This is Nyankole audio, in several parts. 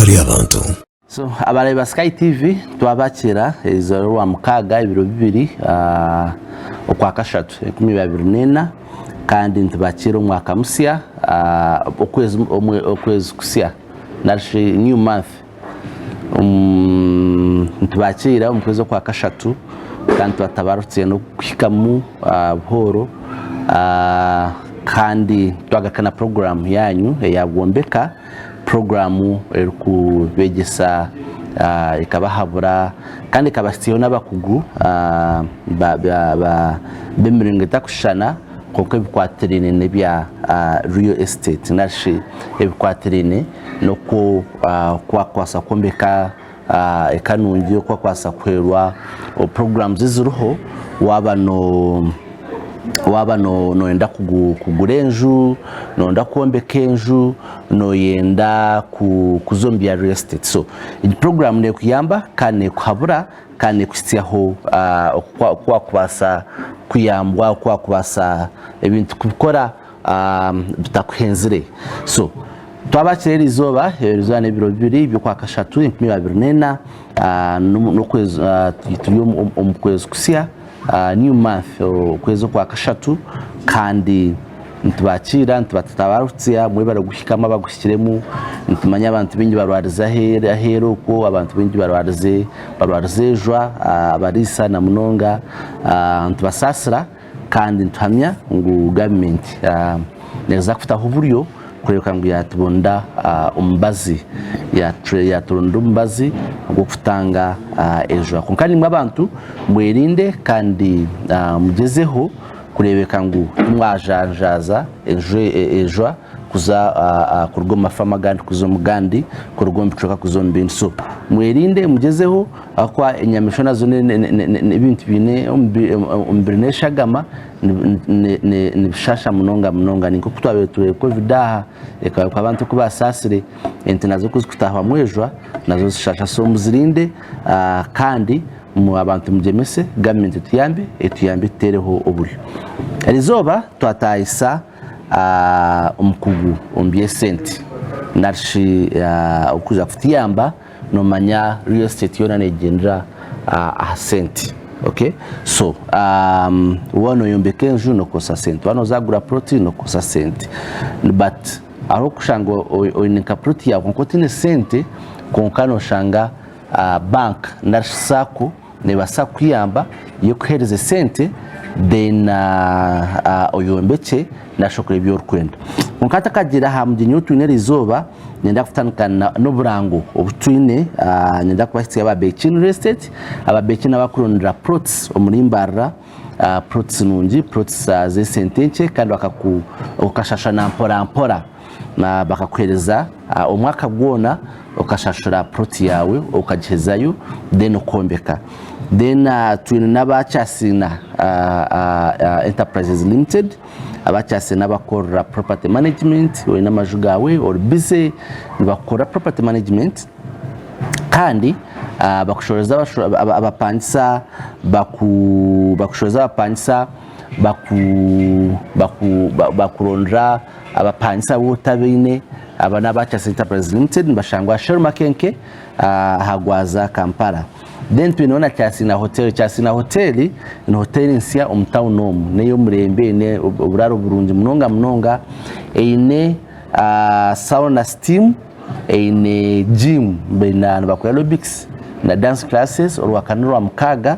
Ahari abantu. So abarabi ba Sky TV twabakiira eizooba ry'orwamukaaga ebiro bibiri okwakashatu 2024 kandi nitubakiira omwaka musya okwezi kusya narishi new month Nitubakiira omu kwezi okwakashatu kandi tubatabarutsire n'okuhikamu buhooro kandi twagaruka na puroguraamu yaanyu eya Bwombeka, puroguraamu erikubeegyesa ekabahabura kandi ekabahitsyaho n'abakugu b'emiringo etarikushushana kwonka ebikwatiraine n'ebya real estate narishi ebikwatiraine n'oku wakubaasa kwombeka eka nungi, oku wakubaasa kuhwerwa programs eziriho waaba waaba noyenda kugura enju, noyenda kwombeka enju, noyenda kuza omu bya real estate. So egi program nekuyamba kandi nekuhabura kandi nekuhitsyaho oku wakubaasa kuyambwa, oku wakubaasa ebintu kubikora bitakuhenzire. So twabakira eri izooba, eri izooba n'ebiro bibiri by'okwakashatu 2024 n'okwezi turi omu kwezi kusya new month okwezi okwakashatu kandi nitubakiira nitubatabarutsya mwebare kuhikamu abaguhikiremu nitumanya abantu baingi barwarize aheeru okwo abantu baingi barwarize barwarize ejwa abariisa na munonga nitubasaasira. Kandi nituhamya ngu gavumenti neeza kutaho oburyo kureebeka ngu yaatubonda omubazi, yaaturondera omubazi gw'okutanga enjura. Kwonka naimwe abantu mwerinde kandi mugyezeho kureebeka ngu timwajanjaaza enjura kuza kuruga omu mafaamu agandi kuza omu gandi, kuruga omu bicweka kuza omu bindi. So mwerinde mugyezeho ahakuba enyamaishwa nazo n'ebintu biine omubiri n'eshagama nibishasha munonga munonga. Ni nk'oku twabaire tureeba Covid aha ekabaho abantu oku baasaasire, ente nazo ku zikutaahwamu ejwa nazo zishasha. So muzirinde kandi abantu mugyemese gavumenti etuyambe, etuyambe etuteereho oburyo. Erizooba twataahisa omukugu omu by'esente narishi orikuza kutuyamba nomanya real estate yoona negyendera aha sente okay so waaba noyombeka enju nokozesa sente, waaba noza kugura plot nokozesa sente but hariho kushanga oine nka plot yaawe kwonka otaine sente kwonka noshanga bank narishi sacco Neebaasa kukuyamba ekuheereze sente then oyombekye nari okore ebi orikwenda. Kwonka ntakagiire aha mugyenyi ou twine eriizooba, niinyenda kutandika n'oburango obu twine, niinyenda kubahitsya aba Bekin Real Estate. Aba Bekin abakurondera plots omuri Mbarara, plots nungi, plots z'esente nkye kandi okashashura na mpora mpora. Bakakuheereza omwaka gwona okashashura plot yaawe okagihezayo then okombeka. Then twine n'aba Kyasiina Enterprises Limited, aba Kyasiina abakukorera property management, oine amaju gaawe ori busy nibakukorera property management kandi bakushoreza abapangisa bakushoreza abapangisa bakurondera Abapangisa abu otabaine aba n'aba Chas Enterprises Limited nibashangwa Shell Makenke aha Gwaza Kampala. Then twineho na Kyasina Hotel. Kyasina Hotel ni hotel nsya omu town omu n'ey'omurembe eine oburaaro burungi munonga munonga eine sauna steam eine gym nibakora aerobics na dance classes orwakana n'orwamukaaga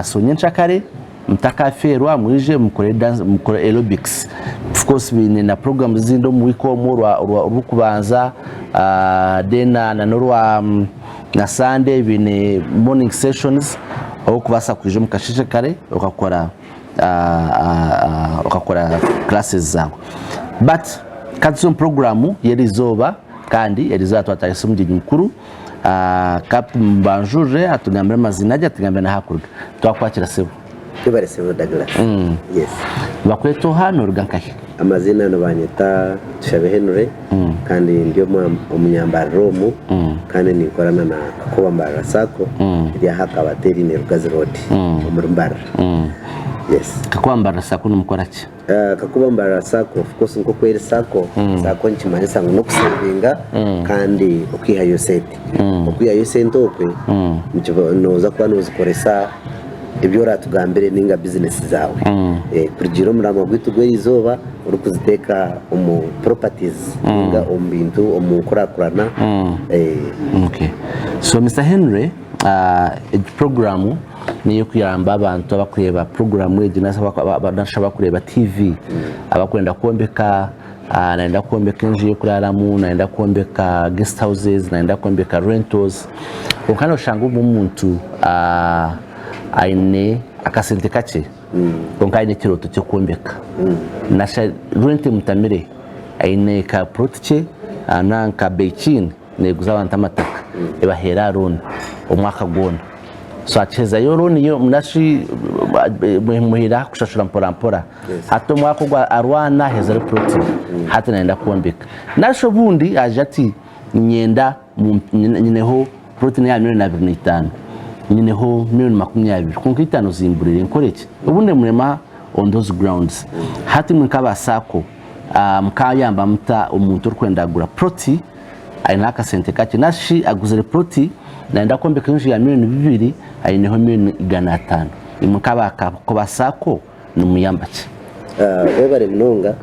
so nyenkyakare Mutakafeerwa mwije mukore dance mukore aerobics. Of course baine na programs ezindi omu week omu orwa orwa orw'okubanza then na n'orwa na Sunday baine morning sessions orikubaasa kwija omu kasheeshe kare okakora okakora classes zaawe. But ka tuze omu program y'erizooba kandi erizooba twatandisa omugyenyi mukuru Ka tumubanjurire atugambire amaziina ge atugambire n'ahu arikuruga. Twakwakira sebo. Webare sebo Douglas. Yes. Nibakweta oha noruga nkahi? Amaziina nibanyeta Tushabe Henry kandi ndi omunyambarira omu kandi ninkorana na Kakoba Mbarara Sacco eri aha Kabateri ne Rugazi Road omuri Mbarara. Yes. Kakoba Mbarara Sacco nimukora ki? Kakuba Mbarara Sacco of course nk'oku eri Sacco, Sacco nikimanyisa ngu n'okusevinga kandi okwihayo sente. Okwihayo sente okwe nooza kuba noozikoresa ebi oratugambire ninga bizinesi zaawe. Kurugiirira omuramwa gwaitu gw'erizooba orikuziteeka omu properties ninga omu bintu omu nkurakurana. Okay. So Mister Henry, egi puroguraamu N'ey'okuyamba abantu abarikureeba puroguraamu egi nari shi abarikureeba tiivi abarikwenda kwombeka, nayenda kwombeka enju y'okuraaramu, nayenda kwombeka guest houses, nayenda kwombeka rentals kwonka noshanga obumwe omuntu aine akasente kakye kwonka aine ekirooto ky'okwombeka nari rent emutamire aine ka plot kye nanka bekiini. Neeguza abantu amataka ebaheera aha looni omwaka gwona. So akihezayo looni ye nari emuhwera aha kushashura mpora mpora. Hati omwaka ogu arwana ahezayo puroti hati nayenda kwombeka. Nari shi obundi agira ati niinyenda nyineho puroti n'eya miriyoni 25 nyineho miriyoni 20 kwonka itaano zimburire nkore ki? Obundi emurema on those grounds. Hati imwe nk'aba sacco mukayamba muta omuntu orikwenda kugura puroti aineho akasente kakye nari shi aguzire puroti nayenda kwombeka enju ya miriyoni bibiri aineho miriyoni 500 imwe nk'aba Kakoba Sacco nimuyamba ki? Webare munonga.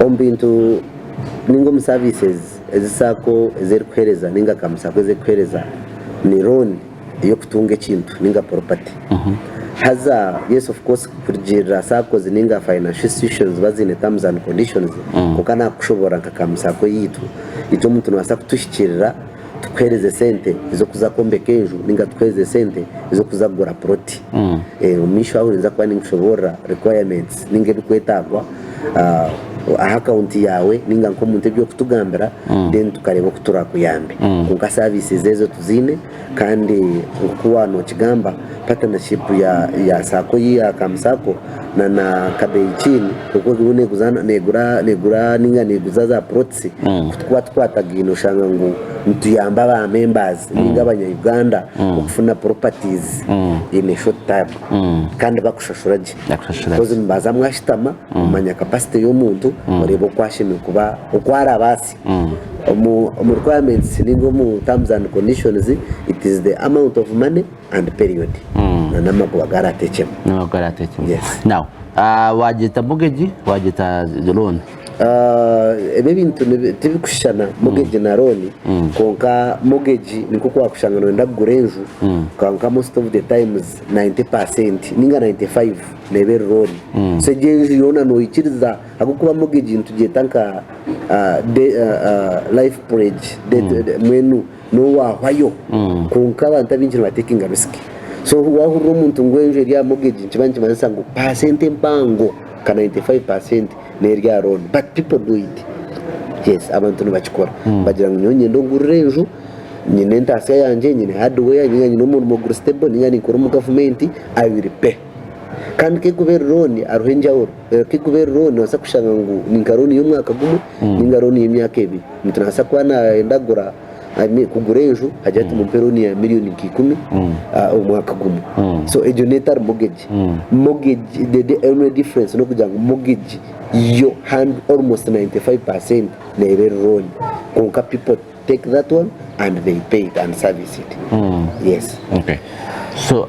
Omu bintu ninga omu services ezi Sacco ezi erikuhereza ninga Kamu Sacco ezi erikuhereza ni loan. ey'okutunga ekintu ninga property. Haza yes of course kurugiirira SACCOs ninga financial institutions niziba ziine terms and conditions kwonka nakukushoboorora nka Kamu Sacco yaitu, itwe omuntu nabaasa kutuhikiirira tukuheereze sente ez'okuza kwombeka enju ninga tukuheereze sente ez'okuza kugura plot. Omu maisho aho ninza kuba ninkushoboorora requirements ninga ebikwetaagwa aha akawunti yaawe ninga nk'omuntu ebi orikutugambira then tukareeba oku turakuyambe. Kwonka services ezo tuziine. Kandi nk'oku waaba nookigamba, partnership ya ya saako ya Kamusaako na na Kabeyikiini oku eriyo neeguza neegura neegura ninga neeguza za plots, ku tukuba tukwatagaine oshanga ngu nituyamba ba members ninga abanya Uganda okufuna properties in a short time kandi bakushashura gye. Bakushashura Because gye. nibaza mwashutama omanya capacity y'omuntu oreeba oku ashemereire kuba oku arabaase. Omu omu requirements ninga omu terms and conditions it is the amount of money and period na n'amagoba agu araatekyemu. N'amagoba araatekyemu. Yes. Now, ah, waagyeta mortgage, waagyeta loan. Ah, ebi ebintu nibi- tibikushushana mortgage na loan kwonka mortgage ni nk'oku waakushanga nooyenda kugura enju kwonka most of the times 90% ninga 95 neeba eri loan. So egyo enju yoona noikiriza ahabw'okuba mortgage nitugyeta nka life pledge mbwenu nowahwayo kwonka abantu abaingi nibatekinga risk so wahurira omuntu ngu enju eri aha mortgage nikiba nikimanyisa ngu pasente empango nka 95 percent neri aha loan but people do it yes abantu nibakikora bagira ngu nyowe niinyenda ongurire enju nyine entaasya yangye nyine hardware ninga nyine omurimo guri stable ninga ninkora omu gavumenti I will pay kandi ku erikuba eri loan hariho enjawulo. Ku erikuba eri looni noobaasa kushanga ngu ni nka looni y'omwaka gumwe ninga looni y'emyaka ebiri. Omuntu naabaasa kuba naayenda kugura I mean kugura enju agire ati mumpe looni ya miriyoni nka ikumi omwaka gumwe. So egyo n'etari mortgage. Mortgage the the only difference n'okugira ngu mortgage yo hand almost 95 percent neeba eri looni kwonka people take that one and they pay it and service it. Yes. Okay. So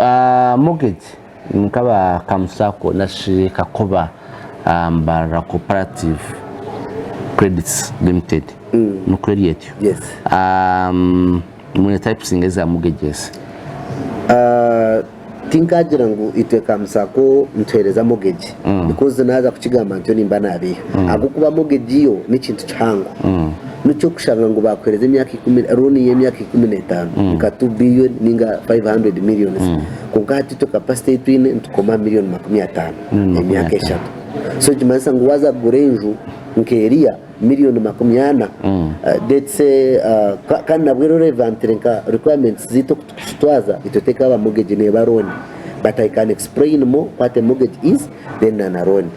mortgage Nkaba Kamusako nashi Kakoba Mbarara Cooperative Credits Limited nikwo eri etyo? Yes. Mwine types inga eza mortgages? Tinkagira ngu itwe Kamusako nituhereza mortgage because naaza kukigamba ntyo nimba nabeiha ahabw'okuba mortgage yo n'ekintu kihango. Nikyo kushanga ngu baakuheereza emyaka ikumi, looni y'emyaka 15 nka tu billion ninga 500 millions. Kwonka hati itwe capacity ei twine nitukoma aha miriyoni 50 Miriyoni emyaka 50. eshatu. So nikimanyisa ngu waaza kugura enju nk'eriya, miliyoni 40, let's say kandi nabwo relevantly nka requirements zaitu oku tukuzitwaza itwe tekaba mortgage neba loan but I can explain more what a mortgage is then na na loan.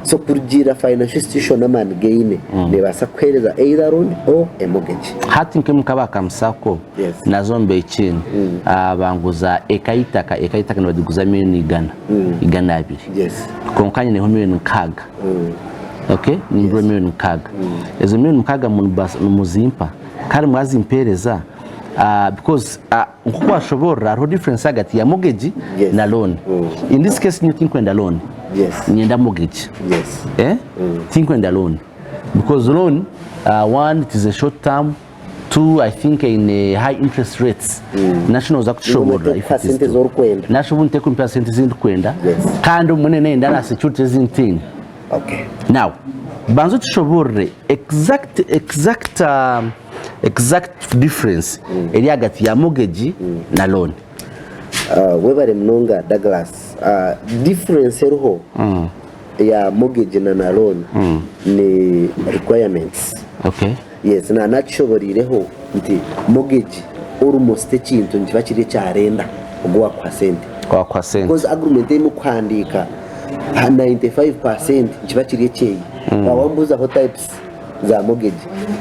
So kurugiirira financial institution amaani geine nebaasa kukuheereza either loan or a mortgage. Hati nk'imwe nk'aba Kamusako Yes. naza omu Beijing banguza eka y'eitaka, eka y'eitaka nibagiguza miliyoni igana, 200. Yes. Kwonka nyineho miliyoni 6. Okay? Nimbura miliyoni 6. Ezo miliyoni 6 nimuzimpa kandi mwazimpereza because nk'oku washoboorora hariho difference ahagati ya mortgage Yes. na loan. In this case nyowe tinkwenda loan. Yes. Niinyenda mortgage. Yes. Eh? Tinkwenda loan. Because loan, one, it is a short term, two, I think eine high interest rates. Nakyo nooza kutushoboorora if Nibwo it is sente true. z'orikwenda. Nakyo obundi tekumpa sente ezi ndikwenda. Yes. Kandi obumwe nenda na security ezi ntaine. Okay. Now, banza otushoboorore exact, exact, exact difference eri ahagati ya mortgage na loan. Webare munonga Douglas. Difference eriho ya mortgage na na loan ni requirements. Okay. Yes, na nakishoboreireho nti mortgage almost ekintu nikiba kiri ekya lender ogu owakuha sente. Owakuha sente. Because agreement ei mukuhandiika aha 95% nikiba kiri ekyeye. Waaba wambuuzaho types za mortgage,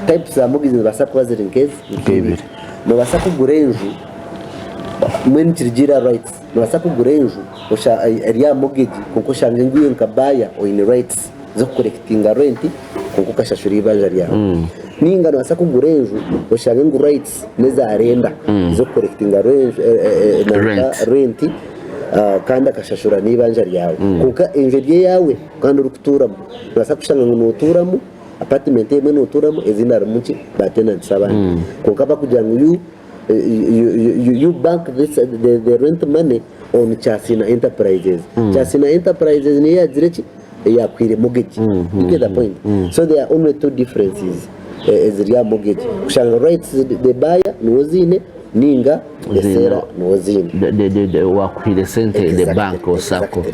types za mortgage nizibaasa kuba ziri nk'ezi? Nk'ibiri. Noobaasa kugura enju mbwenu nikirugiirira rights, noobaasa kugura enju eri aha mortgage kwonka oshange ngu iwe nka buyer oine rights z'okukorekitinga rent kwonka okashashura eibanja ryawe. Nainga noobaasa kugura enju oshange ngu rights n'eza lender z'okukorekitinga Rent. rent kandi akashashura n'eibanja ryawe. Kwonka enju eri eyaawe kandi orikutuuramu. Noobaasa kushanga ngu nootuuramu apartment emwe nootuuramu ezindi harimu ki ba tenants abandi. Kwonka bakugira ngu you you you bank this the rent money on Kyasiina Enterprises. Kyasiina Enterprises niyo yaagire ki? Eyaakuhaire mortgage. You get the point? So there are only two differences eziri aha mortgage. Kushanga rights the buyer niwe oziine ninga the seller niwe oziine. Owaakuhaire sente the bank or sacco.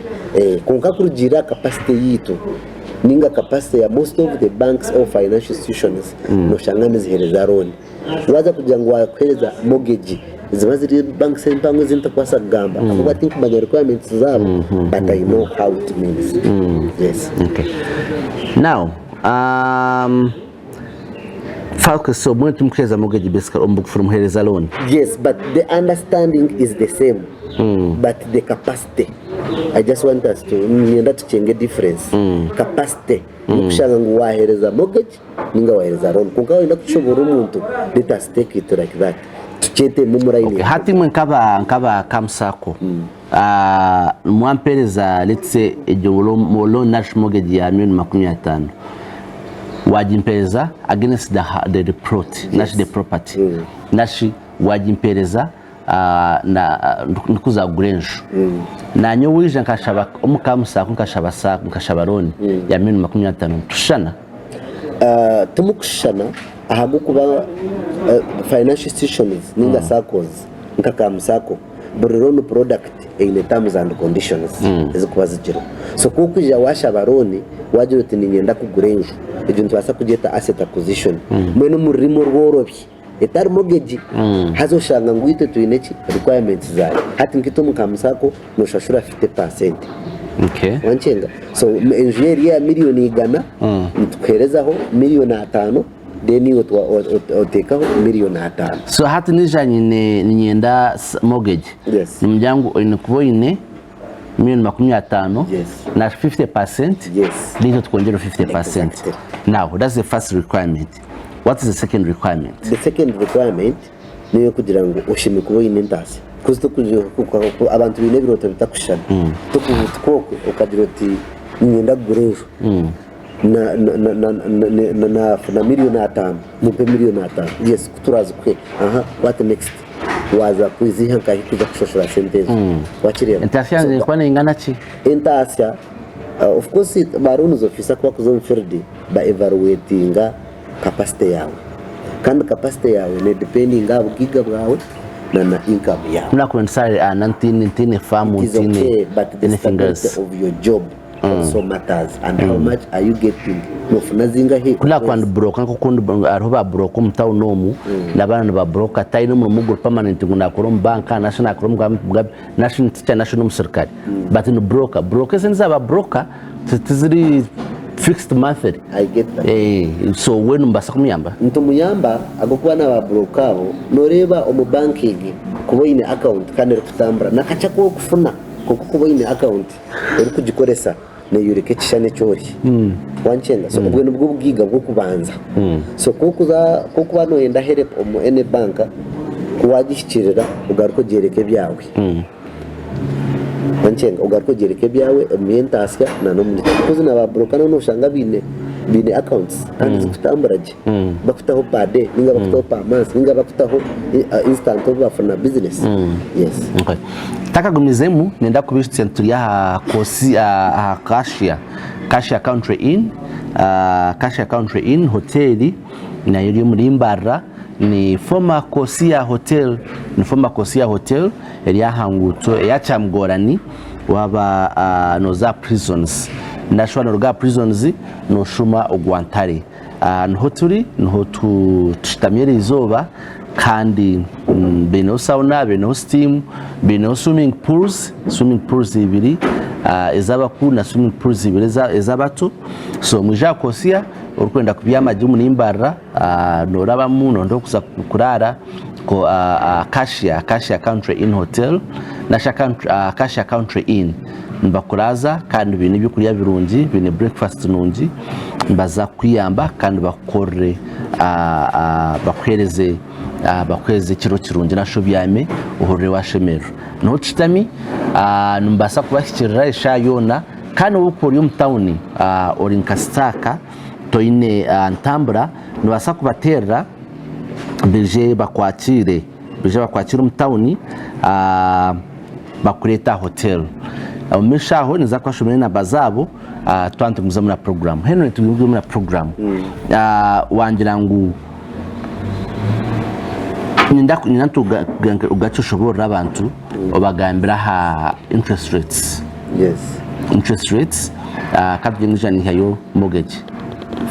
Kwonka kurugiirira aha capacity yaitu ninga capacity ya most of the banks or financial institutions noshanga niziheereza loan. Waaza kugira ngu waakuheereza mortgage niziba ziri banks empango ezi ntakubaasa kugamba ahabw'okuba tinkumanya requirements zaabo but I know how it means. Yes. Okay. Now, um, Falke, so mbwenu timukuheereza mortgage basically omu bugufu nimuheereza loan. Yes, but the understanding is the same but the capacity I just want us to niinyenda tukyenge difference capacity n'okushanga ngu waaheereza mortgage ninga waheereza loan kwonka waayenda kukishoboorora omuntu let us take it like that tukyetemu omu line Okay, hati imwe nkaba nkaba kamusako ah, mwampereza let's say egyo loan loan narishi mortgage ya milioni 50 wagimpereza against the, the, the plot narishi the property narishi wagimpereza ah, na ah, ndikuzagura enju nanye waija nkashaba omu kamusako nkashaba sako nkashaba loan ya milioni 50 nitushushana Timukushushana ahabw'okuba financial institutions ninga saccos nka Kamusako buri loan product eine terms and conditions ezikuba zigiriho. So ku orikwija washaba loan wagira oti niinyenda kugura enju, egyo nitubaasa kugyeta asset acquisition mbwenu omu rurimi orworobi etari mortgage haza oshanga ngu itwe twine ki requirements zaayo. Hati nka itwe omu Kamusako noshashura 50%. Okay. Wankyenga? So enju eri eya milioni 100 nitukuherezaho milioni 50 then iwe oteekaho milioni 50. So hati nija nyine niinyenda mortgage. Yes. Nimugira ngu oine kuba oine milioni 50 Yes. na 50% Yes. then itwe tukwongyereho 50%. Exactly. Now that's the first requirement. What is the second requirement? The second requirement n'ey'okugira ngu oshemereire kuba oine entaasya. Because abantu baine ebirooto bitakushushana. Tokubuutuka okwe okagira oti niinyenda kugura enju naafuna milioni 50 mumpe milioni 50. Yes ku turaazikuhe, aha what next? Waaza kuziiha nkahi kuza kushashura sente ezo? Wakireeba? Entaasya yangye eine kuba neingana ki? Entaasya, of course ba loans officer ku barikuza omu field ba evaluatinga capacity yaawe kandi capacity yaawe ne dependinga aha bugaiga bwawe na na income yaawe. Nobu nakuba ndi salary earner ntiine ntiine faamu It is ntiine okay but the anything stability else. of your job. also matters and how much are you getting nofuna zingahi Ku nakuba ndi broker nk'oku ndi hariho ba broker omu town omu n'abaana niba broker taine omurimo oguri permanent ngu nakora omu banka nashi nakora omu gavumenti nashi ni teacher nashi n'omusirikare but ni broker. Broker esente za ba broker tiziri fixed monthly. I get that. So we nimubaasa kumuyamba? Nitumuyamba ahabw'okuba na ba broker abo noreeba omu banking kuba oine account kandi erikutambura nakakye aku orikufuna kwonka kuba oine account orikugikoresa neyoreka ekishushani eki ori wankyenga so obwe nibwo bugaiga bw'okubanza so ku orikuza ku orikuba noyenda help omu any bank ku wagihikirira ogaruka ogyereka ebyawe wankyenga ogaruka ogyereka ebyawe omu by'entaasya na n'omu because na ba broker nabo noshanga baine baine accounts kandi zikutambura gye bakutaho per day ninga bakutaho per month ninga bakutaho instant obu bafuna business yes. Okay. Ntakagumizemu nenda kubaijutsya nti turi aha kosi aha Acacia, Acacia Country Inn, Acacia Country Inn hoteeri nayo eri omuri Mbarara ni former Kosia Hotel, ni former Kosia Hotel eri aha nguuto eya Kyamugorani waaba nooza aha Prisons nari shi waaba nooruga aha Prisons nooshuma ogwa Ntare. Niho turi, niho tushutami eriizooba kandi baineho sauna, baineho steam, baineho swimming pools, swimming pools ibiri ez'abakuru na swimming pools ibiri ez'abato. So mwije aha Kosiya orikwenda kubyama gye omuri Mbarara noorabamu noronda ah'okuza kuraara Acacia, Acacia Country Inn Hotel nari Acacia Country Inn. Nibakuraaza kandi baine ebyokurya birungi, baine breakfast nungi, nibaza kukuyamba kandi bakukorere bakuheereze bakuheereze ekiro kirungi nari obyame ohurire waashemererwa. Niho tushutami, nimubaasa kubahikirira eshaaha yoona kandi n'obu orikuba ori omu tawuni ori nka sitaaka toine ntambura, nobaasa kubateerera baije bakwakiire. Baija bakwakira omu tawuni bakureeta aha hotel. Omu maisho aho ninza kubashomera enamba zaabo twaba nitugumizamu na puroguraamu. Henry nitugumizamu na puroguraamu. Wangira ngu niinyenda ogaruke oshoboorore abantu obagambire aha interest rates. Interest rates ka tugire ngu naija niihayo mortgage.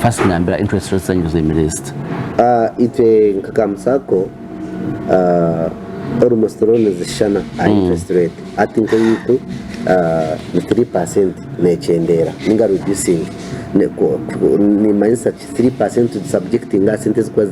First ngambira interest rates zanyu zemereire zita? Itwe nka Kamusako almost loan nizishushana aha interest rate. Hati nk'eyaitu ni 3% nekyendeera ninga reducing. Nimanyisa ki 3% tugisubjectinga aha sente ezikuba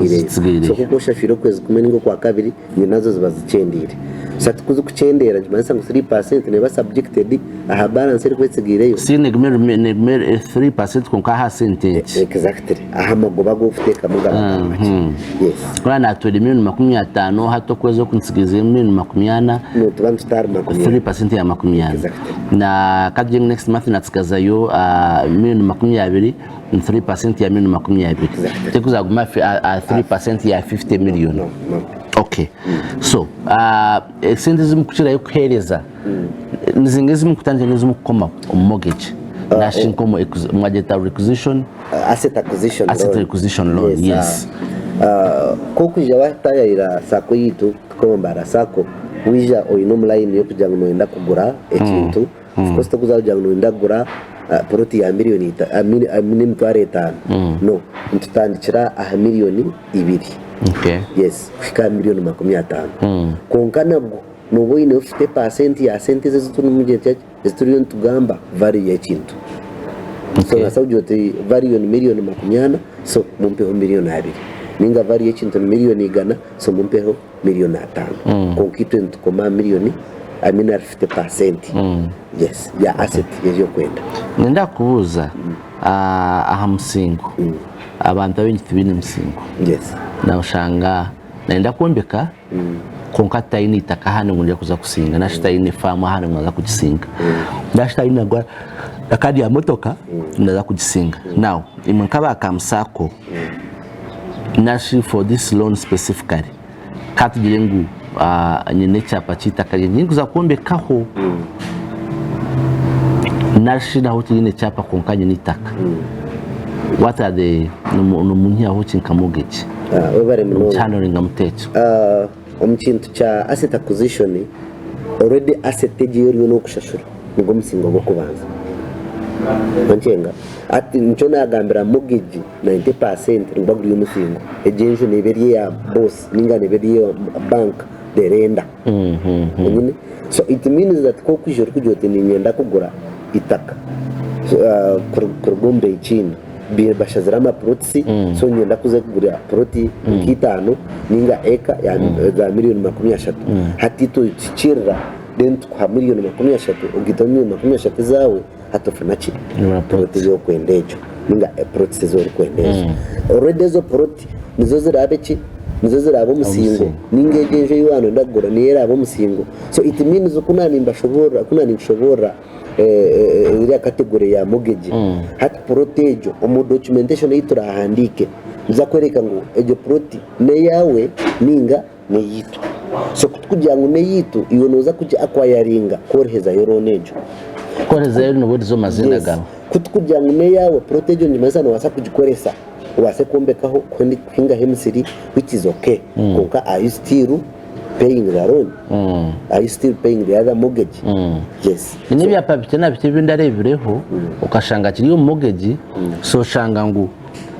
zitsigaireyo. So ku oshashwire okwezi kumwe ninga okwakabiri nazo ziba zikyendeire. So hati ku zikukyendeera nikimanyisa ngu 3% neeba subjected aha balance erikuba etsigaireyo. Si negume eri 3% kwonka aha sente nkye. Exactly. Aha magoba agu orikuteekamu gaba gari makye. Yes. Kuriya naatwara emiliyoni 50, hati okwezi oku ntsigizeyo emiliyoni 40. Nituba nituta ahari 40. 3% ya 40. Exactly. Na ka tugire ngu next month natsigazayo miliyoni 20, ni 3% ya miliyoni 20. Exactly. Terikuzaguma aha 3% ya 50 million. No, no. Okay. So, esente ezi murikukirayo kuheereza nizinga ezi murikutandika n'ezi murikukomaho omu mortgage? Nari shi nk'omu mwagyeta requisition? Asset acquisition Asset loan. acquisition loan, yes. Ku orikwija waatayayira saako yaitu, Tukoma Mbarara Sacco, waija oine omu layini y'okugira ngu nooyenda kugura ekintu, Of course tokuza kugira ngu noyenda kugura plot ya million n'emitwaro etano no nitutandikira aha million ibiri yes kuhika aha million 50 kwonka nabwo noba oyineho 50% ya sente ezo ezi turiyo nitugamba value y'ekintu so nobaasa kugira oti value ni million 40 so mumpeho million abiri ninga value y'ekintu ni million igana so mumpeho million atano kwonka itwe nitukoma aha million I mean ahari 50% yes ya asset y'ebyokwenda. Niinyenda kukubuuza aha musingo. Abantu abaingi tibaine musingo. Yes. Noshanga nayenda kwombeka kwonka taine itaka ahandi ngu nija kuza kusinga nari shi taine faamu ahandi ngu naaza kugisinga. Nari shi taine nangwa na kaadi ya motoka ngu naaza kugisinga. Now imwe nk'aba Kamusaako, Nari for this loan specifically ka tugire ngu nyine ekyapa ky'eitaka ryangye ndikuza kwombekaho nari shi naho tinyine kyapa kwonka nyine eitaka what are the nomunyihaho ki nka mortgage Webare munonga. Nomukihanduringa muta ekyo? Omu kintu kya asset acquisition already asset egyo ei oriyo nokushashura. Nigwo musingo gw'okubanza. Wankyenga? Hati nikyo nagambira mortgage 90% niguba guri omusingo. Egyo enju neeba eri eya boss ninga neeba eri eya bank the lender. Onyine? So it means that ku orikwija orikugira oti niinyenda kugura itaka kuruga omu Beijing bashazire ama plots so niinyenda kuza kugura plot nk'itaano ninga acre za million 30. Hati itwe tuhikiirira then tukuha million 30 ogaitaho million 30 ezaawe hati ofuna ki? Plot ei orikwenda egyo ninga plots ezi orikwenda ezo. Already ezo plot nizo ziraabe ki? Nizo ziraabe omusingo ninga egyo enju ei waaba noyenda kugura niyo eraabe omusingo. So it means ku naaba nimbashoboorora ku naaba ninkushoboorora eriya category ya mortgage, hati plot egyo omu documentation ei turaahandiike niiza kworeka ngu egyo plot n'eyaawe ninga n'eyaitu. So ku turikugira ngu n'eyaitu, iwe nooza kugi acquiringa ku orihezayo loan egyo. Ku orihezayo nooba oriza omu maziina Yes. gaawe. Ku turikugira ngu n'eyaawe, plot egyo nikimanyisa noobaasa kugikoresa obaase kwombekaho, kuhingaho emisiri which is okay. Kwonka are you still paying the loan? Are you still paying the other mortgage? Yes. Nyine ebyapa bikye na bikye ebi ndareebireho, okashanga kiri omu mortgage, so oshanga ngu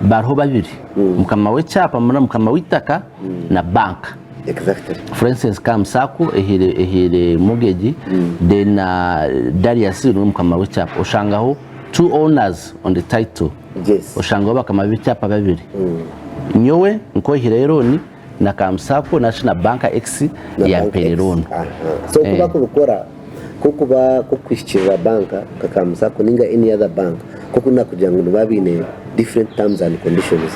bariho babiri, mukama w'ekyapa na mukama w'eitaka na banka. Exactly. For instance Kamusaku ehaire ehaire mortgage then Darius niwe mukama w'ekyapa oshangaho two owners on the title Yes. oshangaho bakama b'ekyapa babiri nyowe nkohireyo loan na Kamusaku nashi na banka X Na bank yampeire X. loan. Aha. So oku bakubikora kokuba kokuhikirira banka nka Kamusaku ninga any other bank koku nakugira ngu nibaba baine different terms and conditions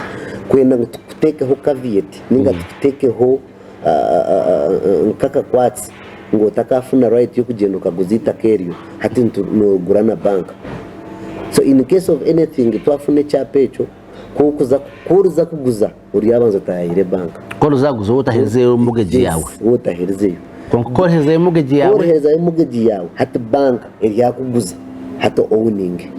kwenda ngu tukutekeho caveat ninga tukutekeho nk'akakwatsi ngu otakafuna right y'okugyenda okaguza eitaka eryo hati nogura na banka. So in case of anything twafuna ekyapa ekyo ku oriza kuguza oryabanza otayayire banka. Ku oriza kuguza waaba otaherizeyo mortgage yaawe. Yes, waaba otaherizeyo. Kwonka ku orihezayo mortgage yaawe. Ku orihezayo mortgage yaawe hati banka eryakuguza hati owninge.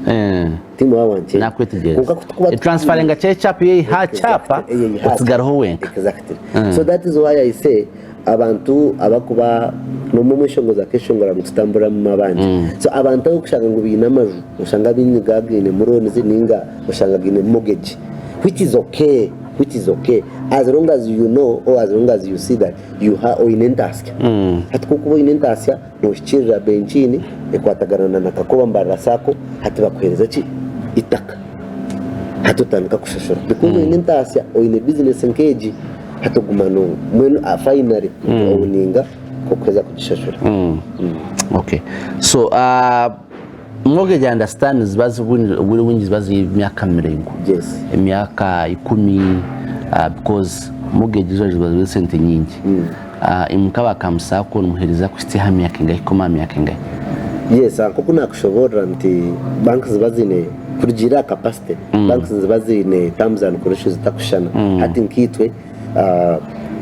Timuba wankyenda. Nakwetegyereza. Kwonka ku tukuba Etransfaringa kye ekyapa eyeiha aha kyapa otsigareho wenka. Exactly. So that is why I say abantu abakuba nomwe omweshongozi akeshongora ngu tutamburira mu mabanja. So abantu abu okushanga ngu baine amaju oshanga abaine gainemu loans ninga oshanga gaine mortgage which is okay which is okay as long as you know or as long as you see that you ha oine entasya. Hati ku okuba oine entasya Nohikiirira Benkiini ekwatagana na Nakakoba Mbarara Sacco hati bakuheereza ki? Itaka. Hati otandika kushashura because oine entaasya, oine bizinesi nk'egi hati oguma no mbwenu finally owuninga nk'okuheza kugishashura. Okay. So uh, mortgage I understand niziba obwire obwingi ziba ziri emyaka miraingwa. Yes. Emyaka ikumi uh, because mortgage zo ziba ziri sente nyingi. Imwe nk'aba Kamusaako nimuheereza kuhitsya aha myaka engahi kukoma aha myaka engahi? Yes, nk'oku naakushoboorora nti banks niziba ziine kurugiirira aha capacity, banks niziba ziine terms and conditions zitakushushana. Hati nkaitwe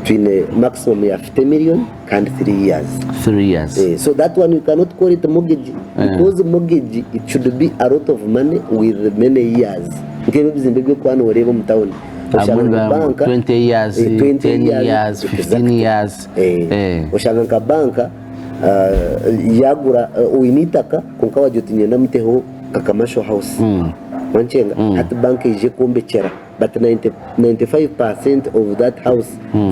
twine maximum ya 50 million kandi 3 years. 3 years. Eh, so that one you cannot call it mortgage because mortgage it should be a lot of money with many years. Nk'ebi ebizimbe eby'okuba nooreeba omu town. Abamwe nibaba 20 years, 10 years, 15 years. Oshanga nka banka yagura oine eitaka kwonka wagira oti niinyenda muteho nka commercial house wankyenga hati banka eije ekwombekyera but 95% of that house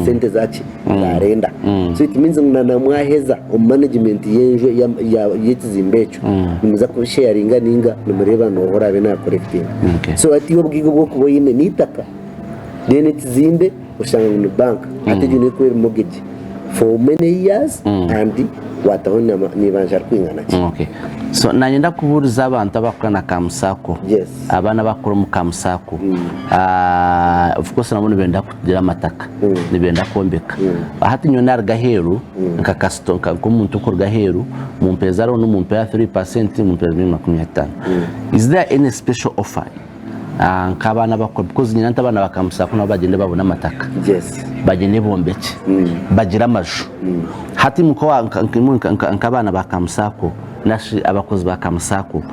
sente zaki zarenda so it means ngu na mwaheza omu management y'enju y'ekizimbe ekyo nimuza kubisheyaringa ninga nimureeba nooha oraabe naakorekitinga. So hati iwe obugaiga obu orikuba oine n'eitaka then ekizimbe oshanga ngu ni bank hati egyo niyo erikuba eri mortgage for many years and waataho n'eibanja ririkwingana ki. Okay. So naanye ndakubuuriza abantu abakukora na Kamusako. Yes. Abaana abakukora omu Kamusako. Of course nabo nibenda kugira amataka. Nibenda kwombeka. Hati nyowe naruga aheeru nka kasito nk'omuntu orikuruga aheeru mumpeereza loan mumpeera 3% mumpeereza milioni 50. Is there any special offer nk'abaana abakukora because nyine nti abaana ba Kamusako nabo bagyende babone amataka. Yes. Bagyende bombekye. Bagire amaju. Hati imwe nk'abaana ba Kamusako nari abakozi ba Kamusako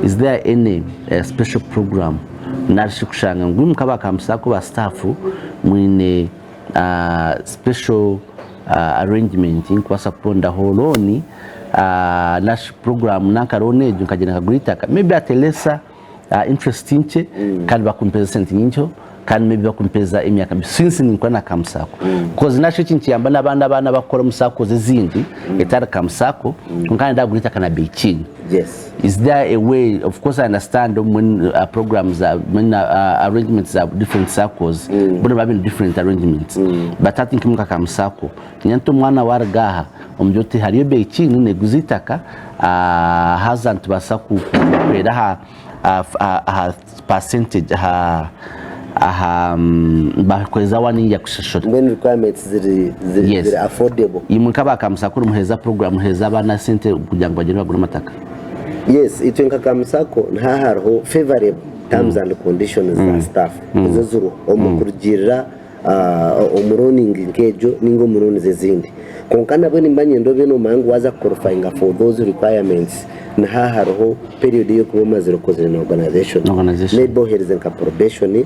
is there any special program nari shi kushanga ngu imwe nk'aba Kamusako ba staff mwine special arrangement nkubaasa kurondaho loan. Nash program nanka loan egyo nkagyenda nkagura eitaka maybe at a lesser interest nkye kandi bakumpeza sente nyingiho kandi maybe bakumpeza emyaka since ninkora na Kamusako coz nash eki nikiyamba n'abandi abaana abakukora omu saccos ezindi etari Kamusako kwonka nayenda kugura eitaka na Beijing. Yes. Is there a way, of course I understand when programs are, when arrangements are different saccos, boona baba baine different arrangements but hati nka Kamusako Nyento omwana waruga aha omugire oti hariyo Beijing neguza eitaka haza nitubaasa kuhwera aha aha percentage aha aha bakuhweza one year kushashura. Mbwenu requirements ziri ziri Yes. ziri affordable. Imwe nk'aba Kamusakuru muheereza program muheereza abaana sente kugira ngu bagyende bagure amataka? Yes, itwe nka Kamusako niha hariho favourable terms and conditions za staff ezo ziriho omu kurugiirira omu loaning nk'egyo ninga omu loans ezindi. Kwonka nabwo nimba nyenda obe nomanya ngu waaza kuqualifyinga for those requirements niha hariho period ey'okuba omazire okozire na organisation. Organisation. Maybe oherize nka probation,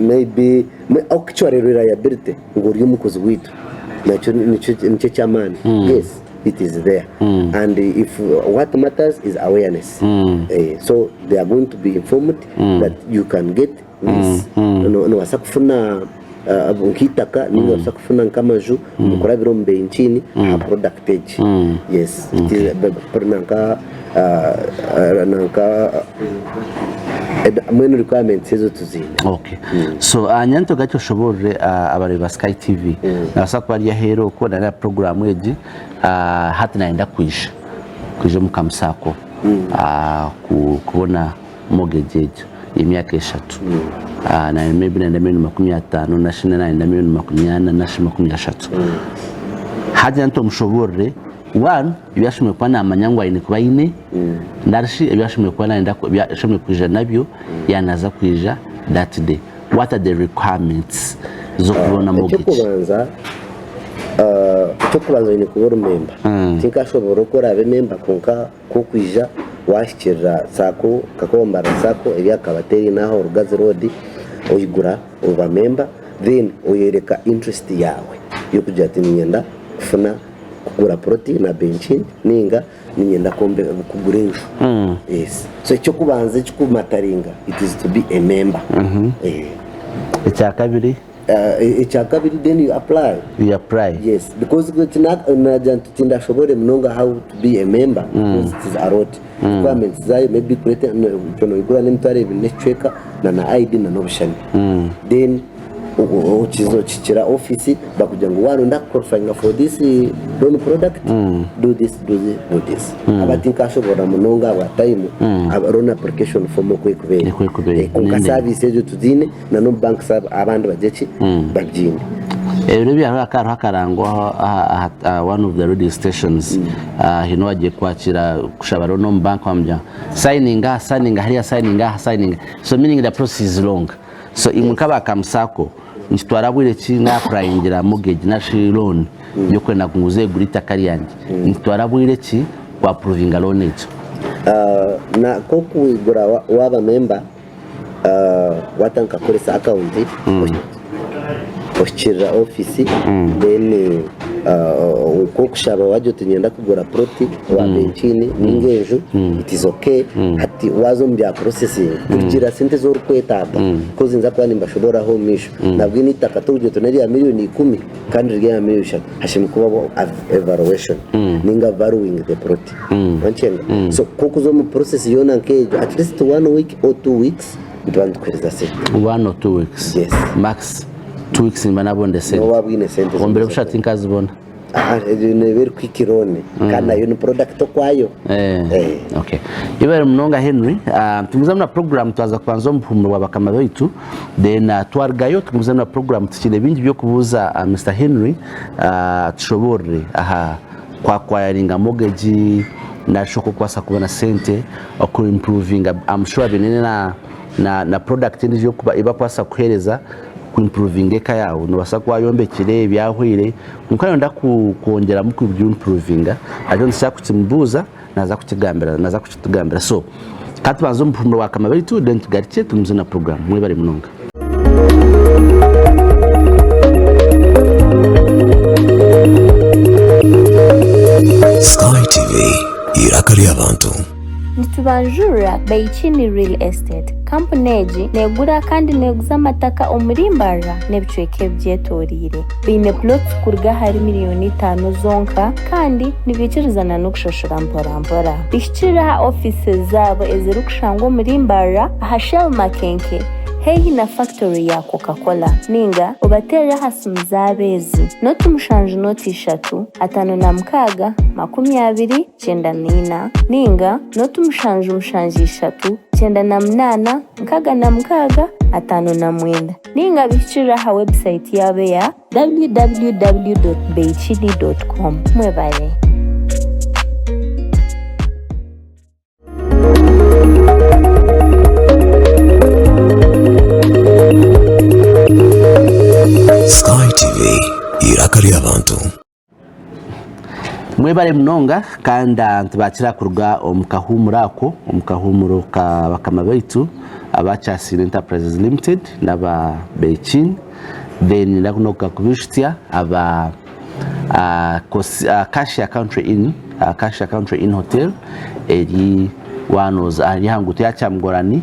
maybe actually reliability ngu ori omukozi waitu nakyo nikyo nikyo eky'amaani. Yes, it is there and if what matters is awareness. So they are going to be informed that you can get this Nobaasa kufuna nk'eitaka ninga nobaasa kufuna nk'amaju omu kurabira omu benki aha product egi. Yes, it is nanka nanka mbwenu requirements ezo tuziine. Okay. So uh, nyanto gati oshoborere uh, abareebi ba Sky TV nabaasa kuba ari aheeru okwo nari aha program egi uh, hati nayenda kwija kwija omu kamusaako uh, ku- kubona mortgage egyo y'emyaka eshatu na maybe nayenda milioni 50 nashi nayenda milioni 40 nashi 30 hagira nti omushoborore one ebi ashemereire kuba namanya ngu aine kuba aine narishi ebi ashemereire kuba nayenda ebi ashemereire kwija nabyo yaaba naaza kwija that day what are the requirements z'okubona mortgage? Eky'okubanza eky'okubanza oine kuba ori memba tinkashoboora oku oraabe memba kwonka Ku okwija waahikirira Sacco, Kakoba Mbarara Sacco eri aha Kabateri n'aha Orugazi Road, oigura oba memba then oyoreka interest yaawe y'okugira oti niinyenda kufuna kugura plot na benki ninga niinyenda kugura enju. Yes. So eky'okubanza ekikumataringa it is to be a member. Ekyakabiri? Ekyakabiri then you apply. You apply. Yes, because nagira nti tindashobore munonga how to be a member because it is a lot. Requirements zayo maybe kureta noyigura n'emitwaro ebiri n'ekicweka na na ID na n'obushani. Then okiza okikira office bakugira ngu waronda kuqualifyinga for this loan product do this do this do this. Aba tinkashobora munonga ahabwa time loan application form oku ekubeera. Oku ekubeera. Kwonka service ezo tuziine. Na n'omu banks abandi bagye ki bagiine. Ebiro ebi hariho hariho akarango aha aha one of the radio stations haine owagiye kwakira kushaba loan omu bank bamugira sayininga aha sayininga hariya sayininga aha sayininga so meaning the process is long so imwe nk'aba Kamusako nikitwara bwire ki na apurayingira mortgage narishi loan y'okwenda ngu nguze egure eitaka ryangye nikitwara bwire ki ku apuruvinga loan egyo? Na nk'okwigura waaba member Watandika kukoresa akawunti ohikirira ofiisi then nk'okushaba wagira oti niinyenda kugura puroti owa benkiini ninga enju it is okay hati waaza omu bya porosesingi kurugiirira sente ezi orikwetaaga kozi ninza kuba nimbashoboororaho omu maisho nabwo n'eitaka torikugira oti n'erya miriyoni ikumi kandi riri erya miriyoni ishatu hashemereire kubaho evaluation ninga valuing the plot. Wankyenga? So ku okuza omu process yoona nk'egyo at least one week or 2 weeks nituba nitukuhereza sente. 1 or 2 weeks? Yes. Max 2 weeks nimba nabonire sente? Nooba wabwine sente. Omu biro bishatu tinkazibona? Ah, egyo neeba eri quick loan kandi nayo ni product okwayo. Eh. Okay. Yebare munonga Henry. Tugumizamu na program twaza kubanza omu buhumuro bwa bakama baitu then twarugayo tugumizamu na program tukiine bingi by'okubuuza Mister Henry atushoboorore aha ku acquiringa mortgage narishi oku orikubaasa kubona sente oku improvinga I'm sure baine na na product endiijo ei barikubaasa kukuheereza ku improvinga eka yaawe. Noobaasa kuba wayombekire byahweire kwonka noyenda kwongyeramu kubi improvinga nakyo nituza kukimubuuza naaza kukigambira naaza kukitugambira so ka tubanze omu buhumuro bwa bakama baitu then tugarukye tugumize na program. Mwebare munonga. Sky TV, eiraka ry'abantu. Nitubanjurira Baichini Real Estate. Kampuni egi neegura kandi neeguza amataka omuri Mbarara n'ebicweka ebigyetoreire. Baine plots kuruga ahari miriyoni itaano zonka kandi nibaikirizana n'okushashura mpora mpora. Bihikirire aha offices zaabo ezirikushangwa omuri Mbarara aha Shell Makenke haihi na factory ya Coca Cola ninga obateerere aha simu zaabo ezi, noti mushanju noti ishatu, 56, 24, ninga noti mushanju mushanju ishatu, 98, 66, 59. Ninga bihikirire aha website yaabo eya www.beichini.com. Mwebare. Sky TV, eiraka ry'abantu. Mwebare munonga kandi nitubakira kuruga omu kahuumuro ako, omu kahuumuro ka bakama baitu aba Kyasiire Enterprises Limited n'aba Beijing then niinyenda kunoga kubaijutsya aba Acacia Country Inn, Acacia Country Inn Hotel eri waaba nooza eri aha nguuto ya Kyamugorani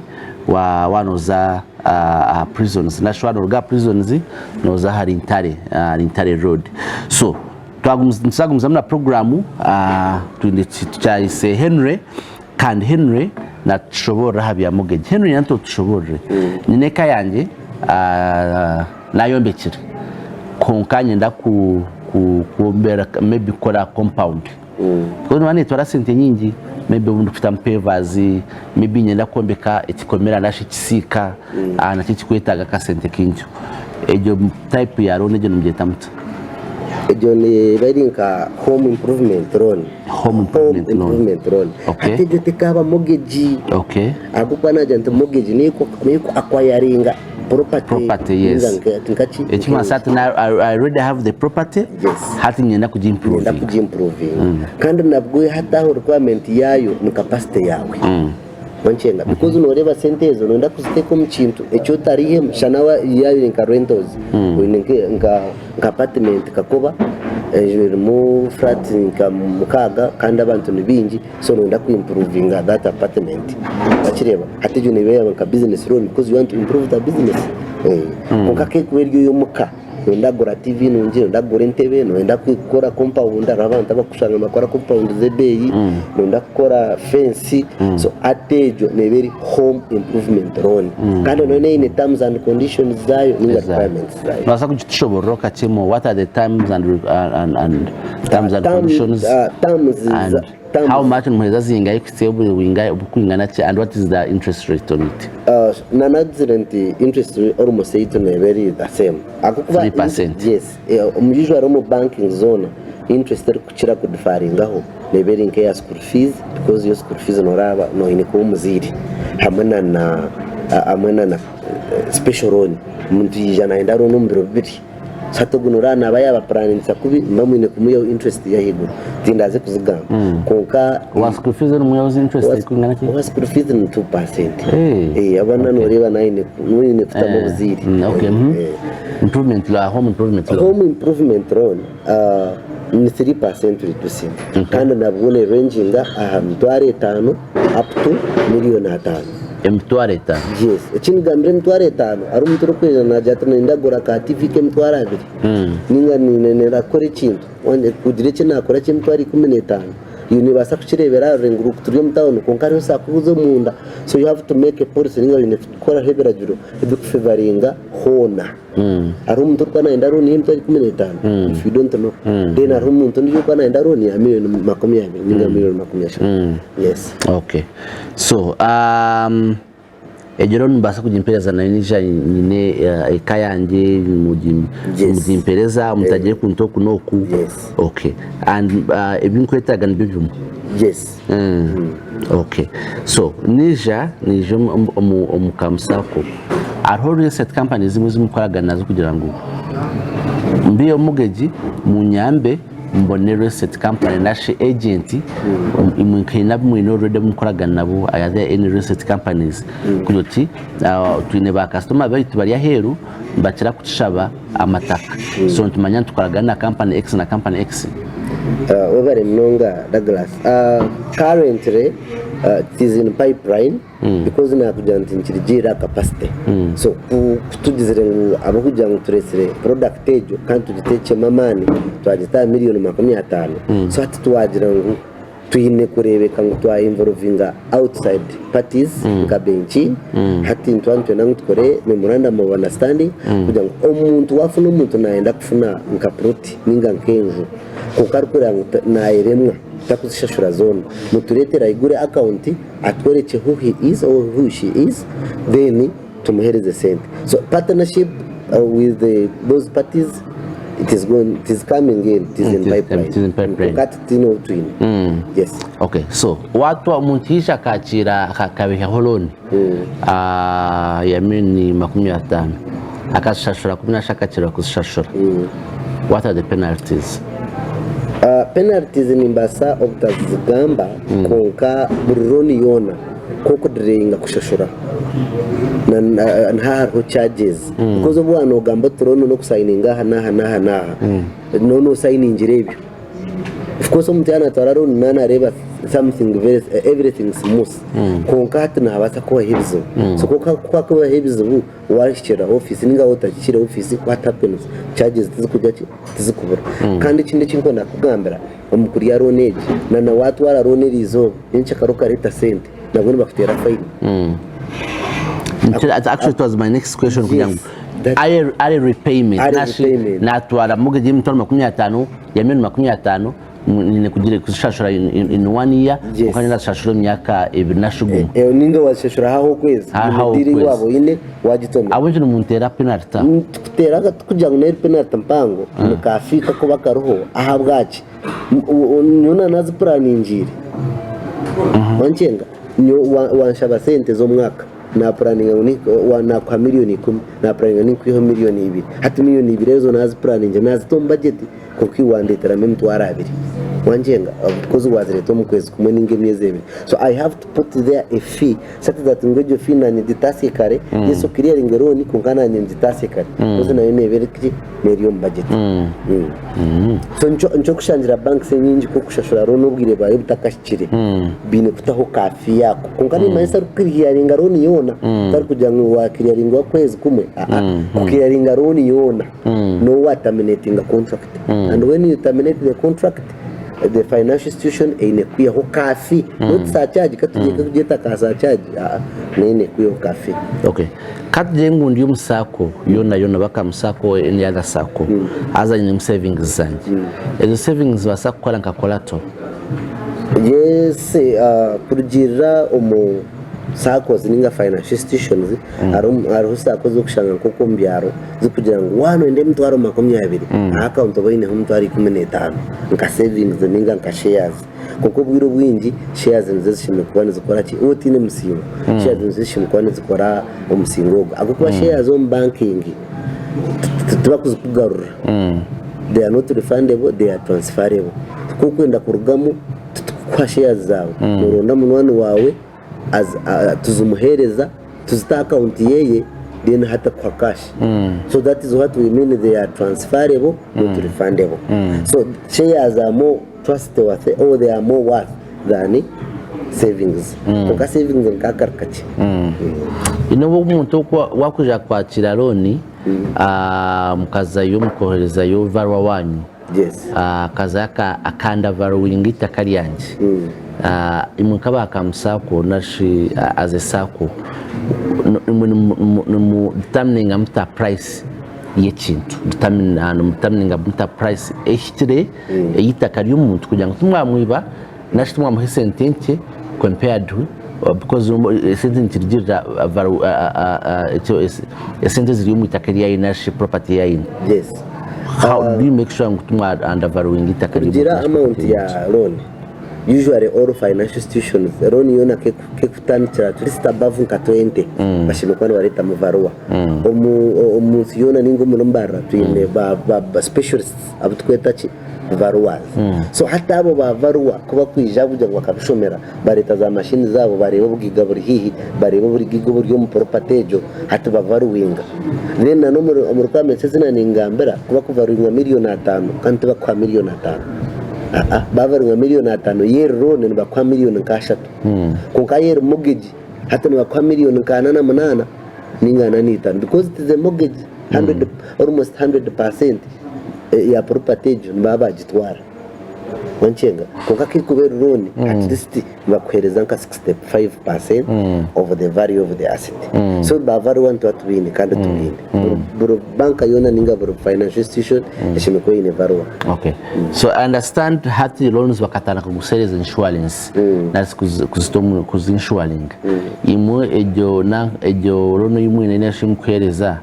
waaba nooza aha prisons nari shi waaba nooruga aha prisons nooza ahari Ntare, ahari Ntare road. So nituzagumizamu na puroguraamu twine tukyayise Henry kandi Henry natushoboorora aha bya mortgage. Henry nyowe otushoboorore, nyine eka yangye nayombekire kwonka niinyenda kwombeka maybe kukora compound. Ahabw'okuba neeba neetwara sente nyingi maybe obundi kutamu pavers, maybe niinyenda kwombeka ekikomera nari shi ekisiika nakyo kirikwetaaga akasente kaingi. Egyo type ya loan egyo nimugyeta muta? Egyo neeba eri nka home improvement loan. Home improvement loan. Okay. Hati egyo tekaaba mortgage. Okay. Ahabw'okuba naagira nti mortgage neyo ku acquiringa property. Property, yes. Ninga nkaki? Ekimanyisa hati I already have the property. Yes. Hati niinyenda kugi Niinyenda improvinga. kugi improvinga. Kandi nabwo hati aho requirement yaayo ni capacity yaawe. Wankyenga? Because nooreeba sente ezo nooyenda kuziteeka omu kintu eki otariihemu shana yaaba eri nka rentals, oine nka nka apartment kakoba enju erimu flats nka mukaaga kandi abantu ni baingi so nooyenda ku improvinga that apartment wakireeba? Hati egyo neeba yaaba nka business loan because you want to improve the business kwonka ku erikuba eri ey'omuka noyenda kugura TV nungi, noyenda kugura entebe, noyenda kukora compound hariho abantu abarikushanga nibakora compound z'ebeeyi, noyenda kukora fence so hati egyo neeba eri home improvement loan kandi nayo eine terms and conditions zaayo ninga requirements zaayo. Nobaasa kugitushoborora kakye more what are the terms and, and, and terms and conditions terms and how much nimuheereza zingahi kuhitsya obu bukwingana ki and what is the interest rate on it? Nanagizire nti interest almost eyaitu neeba eri the same ahabw'okuba 3%. yes usually omu banking zoona interest erikukira kudifaringaho neeba eri nk'eya school fees because yo school fees noraaba noine kuba omuzaire hamwe na na hamwe na na special loan omuntu yaija nayenda loan omu biro bibiri so hati ogu noreeba naaba yaabapuraninisa kubi muba mwine kumwihaho interest y'ahaiguru tindaze kuzigamba kwonka Owa school fees nimwihaho interest erikwingana ki? Owa school fees ni 2%. Eh, Abaana okay. noreeba nawe oine kutamu obuzaire. Okay. Improvement loan, home improvement loan. Home improvement loan ni 3% reducing kandi nabwo nerenjinga aha mitwaro etaano up to miriyoni ataano. Emitwaro etaano? Yes. Eki nigambira emitwaro etaano, hariho omuntu orikwija naagira ati niinyenda kugura ka TV k'emitwaro abiri ninga niinyenda kukora ekintu, kugira eki naakora ky'emitwaro ikumi n'etaano, iwe noobaasa kukireebera aha rurengo rw'oku turi omu tawuni kwonka hariho saakuza omunda so you have to make a policy ninga oine kukoraho ebiragiro ebirikufevaringa hoona. Hariho omuntu orikuba nayenda loan y'emitwaro 15 if you don't know then hariho omuntu ondiijo orikuba nayenda loan ya miriyoni 20 ninga miriyoni 30 yes. Okay so um, egyo loan nimbaasa kugimpereza nayo nyija nyine eh, eka yangye Yes. mugimpereza mutagire kuntu oku n'oku Yes. okay and uh, ebinkwetaaga nibyo bimwe Yes. Okay so nija nija omu kamusako hariho real estate company zimwe ezimukoragana nazo kugira ngu mbihe mortgage munyambe mbone real estate company nashi agent imwe nkaine abu mwine already abu mukoragana nabo are there any real estate companies kugira oti twine ba customer baitu bari aheeru nibakira kutushaba amataka so nitumanya nitukoragana na company X na company X. Webare munonga Douglas. Currently it is in pipeline because nakugira nti nikirigiirira aha capacity. So ku tugizire ngu ahabw'okugira ngu turetsire product egyo kandi tugitekyemu amaani twagita aha miriyoni 50, so hati twagira ngu Twine kureebeka ngu twa involvinga outside parties nka benki. Hati nituba nitwenda ngu tukore memorandum of understanding kugira ngu omuntu waafuna omuntu naayenda kufuna nka plot ninga nk'enju kwonka arikureeba ngu naayeremwa takuzishashura zoona, mutureetere aigure account atworekye who he is or who she is then tumuhereze sente. So partnership with those parties it is going, it is coming in, it is in pipeline. It is in pipeline. Kwonka hati tihaine obu twine. Yes. Okay, so watwa omuntu yaija akakiira akabihaho loan ya milioni 50 akazishashura kumi nashatu akakyererwa kuzishashura what are the penalties? Penalties nimbaasa obutazigamba kwonka buri loan yoona ku okudireyinga kushashura niha hariho charges because obu waaba nogamba oti loan n'okusayininga aha n'aha n'aha n'aha nooba nosayiningira ebyo. Of course omuntu yaaba natwara loan naaba nareeba something very everything smooth kwonka hati nihabaasa kubaho ebizibu so ku hakubaho ebizibu Wahikirira ofiisi ninga waaba otahikire ofiisi what happens? Charges tizikugira ki? Tizikubura. Kandi ekindi eki ndikwenda kukugambira omu kurya loan egi, na na waatwara loan eri izooba, nyencakare okareeta sente, nabwo nibakuteera fine. Actually it was my next question kugira ngu Yes, that- early, early repayment Early nashi repayment. natwara mortgage y'emitwaro 50 ya milioni 50 Nyine kugira kuzishashura in one year Yes. kwonka ndazishashura omu myaka ebiri na shuguma. Eh, ninga wazishashura haho okwezi Haho nyine deal okwezi. waba oyine wagitomera. Ahabw'enki nimunteera penalty aho? Nitukuteera tukugira ngu neri penalty mpango ni ka fee kakuba kariho ahabwaki nyowe nanazipuraningiire wankyenga nyowe wanshaba sente z'omwaka napuraninga ngu nakuha miriyoni ikumi napuraninga ninkwihaho miriyoni ibiri hati miriyoni ibiri ezo nazipuraningira nazita omu bajeti Kwonka iwe wandeeteramu emitwaro abiri. Wangyenga? Because waazireeta omu kwezi kumwe nainga emyezi ebiri. So I have to put there a fee such that ngu egyo fee naanye ngitaasye kare. Yes oclearinge loan kwonka naanye ngitaasye kare. Because nayo neeba eri ki? Neeri omu budget. So nikyo nikyo orikushangira banks enyingi ku orikushashura loan obwire bwayo butakahikire, baine kutaho ka fee ako. Kwonka nimanyisa orikuclearinga loan yoona, otari kugira ngu waaclearinga okwezi kumwe, aa. Kuclearinga loan yoona. N'obu wa terminatinga contract and when you terminate the contract the financial institution eine kwihaho ka fee not surcharge katugyeke kugyeta ka surcharge aa nayo eine kwihaho ka fee. Okay. Katugire ngu ndi omu sacco yoona yoona oba ka musacco or any other sacco haza nyinemu savings zangye. Ezo savings nizibaasa kukora nka collateral? Yes, kurugiirira omu saccos ninga financial institutions hariho sacco ez'okushanga nk'oku omu byaro zirikugira ngu waaba noyenda emitwaro 20 aha akawunti obe oyineho emitwaro 15 nka savings ninga nka shares. Kwonka obwire obwingi shares nizo zishemereire kuba nizikora ki? Waaba otiine musingo, shares nizo zishemereire kuba nizikora omusingo ogwo ahabw'okuba shares omu banking tibakuzikugarurira, they are not refundable, they are transferable. Ku orikwenda kurugamu titukukuha shares zaawe, noronda munywani waawe tuzimuhereza tuzita aha account yeye then hati akuha cash so that is what we mean they are transferable not refundable so shares are more trustworthy or they are more worth than savings kwonka savings nka kari kakye. N'obu omuntu wakwija kwakira loan mukazayo mukoherezayo valuer wanyu Akaza akandavaluwinga eitaka ryangye. Imwe nk'aba Kamusaako narishi as a sacco, imwe nimu determininga muta price y'ekintu? Nimu determininga muta price ehikire ey'eitaka ry'omuntu kugira ngu timwamwiba narishi timwamuha esente nkye compared because esente nikirugirira esente eziri omu itaka eri aine narishi property ei aine. How do you make sure ngu timwa undervaluing itaka ry'omuntu Kurugiirira narishi amount property ya y'omuntu? loan usually all financial institutions loan yoona kekutandikira at least above nka 20 bashemereire kuba nibareetamu valuer. Omu nsi yoona ninga omuri Mbarara twine ba specialists abu tukweta ki valuers. So hati abo ba valuer ku bakwija kugira ngu bakabishomera bareeta za mashini zaabo bareeba obugaiga buri haihi bareeba obugaiga oburi omu property egyo hati bavaluwinga. Then na n'omu requirements ezi naaningambira ku bakuvaluwinga miriyoni ataano kandi tibakuha miriyoni ataano. Aa baaba bari nka miriyoni atano y'eri loan nibakuha miriyoni nka ashatu kwonka y'eri mortgage hati nibakuha miriyoni nka ana na munaana ninga ana n'itano because it is a mortgage hundred almost 100% ya property egyo nibaba bagitwara wankyenga kwonka ku erikuba eri loan at least nibakuhereza nka 65% of the value of the asset so ba value nituba tubiine kandi tubiine buri banka yoona ninga buri financial institution eshemereire kuba eine value. Okay. So I understand hati loans bakatandika kugusereza insurance nari kuzita omu kuzi insuring. Imwe egyo na egyo loan ei mwine nari shi mukuhereza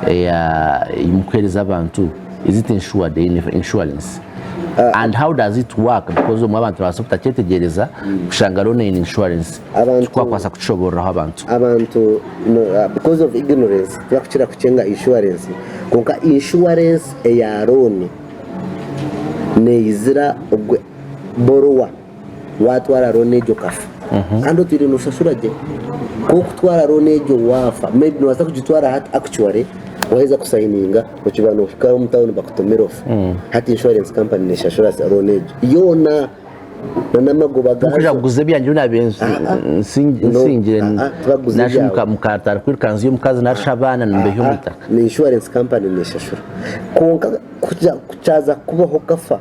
eya ei mukuhereza abantu is it insured eine insurance? And how does it work because obumwe abantu nibabaasa obutakyetegyereza kushanga loan eine insurance. Abantu Tikubakwasa kukishoboororaho abantu. Abantu no because of ignorance tibakukira kukyenga insurance kwonka insurance eya loan neyizira ogwe borrower watwara loan egyo okafa kandi otwire noshashura gye ku okutwara loan egyo wafa maybe nobasa kugitwara hati actually waheza kusayininga okiba nohika omu town bakutomere ofe hati insurance company neshashura loan egyo yoona. N'amagoba Kwija gaazo. kuguza ebyangye ebi naabaire Aa, no, nsingire aa, tibakuguza nari shi ebyawe. mukatara kwirukanzya omukazi nari shi abaana nimbaiha omu Aa, itaka. ni insurance company neeshashura. Kwonka ku kyaza kukubaho okafa,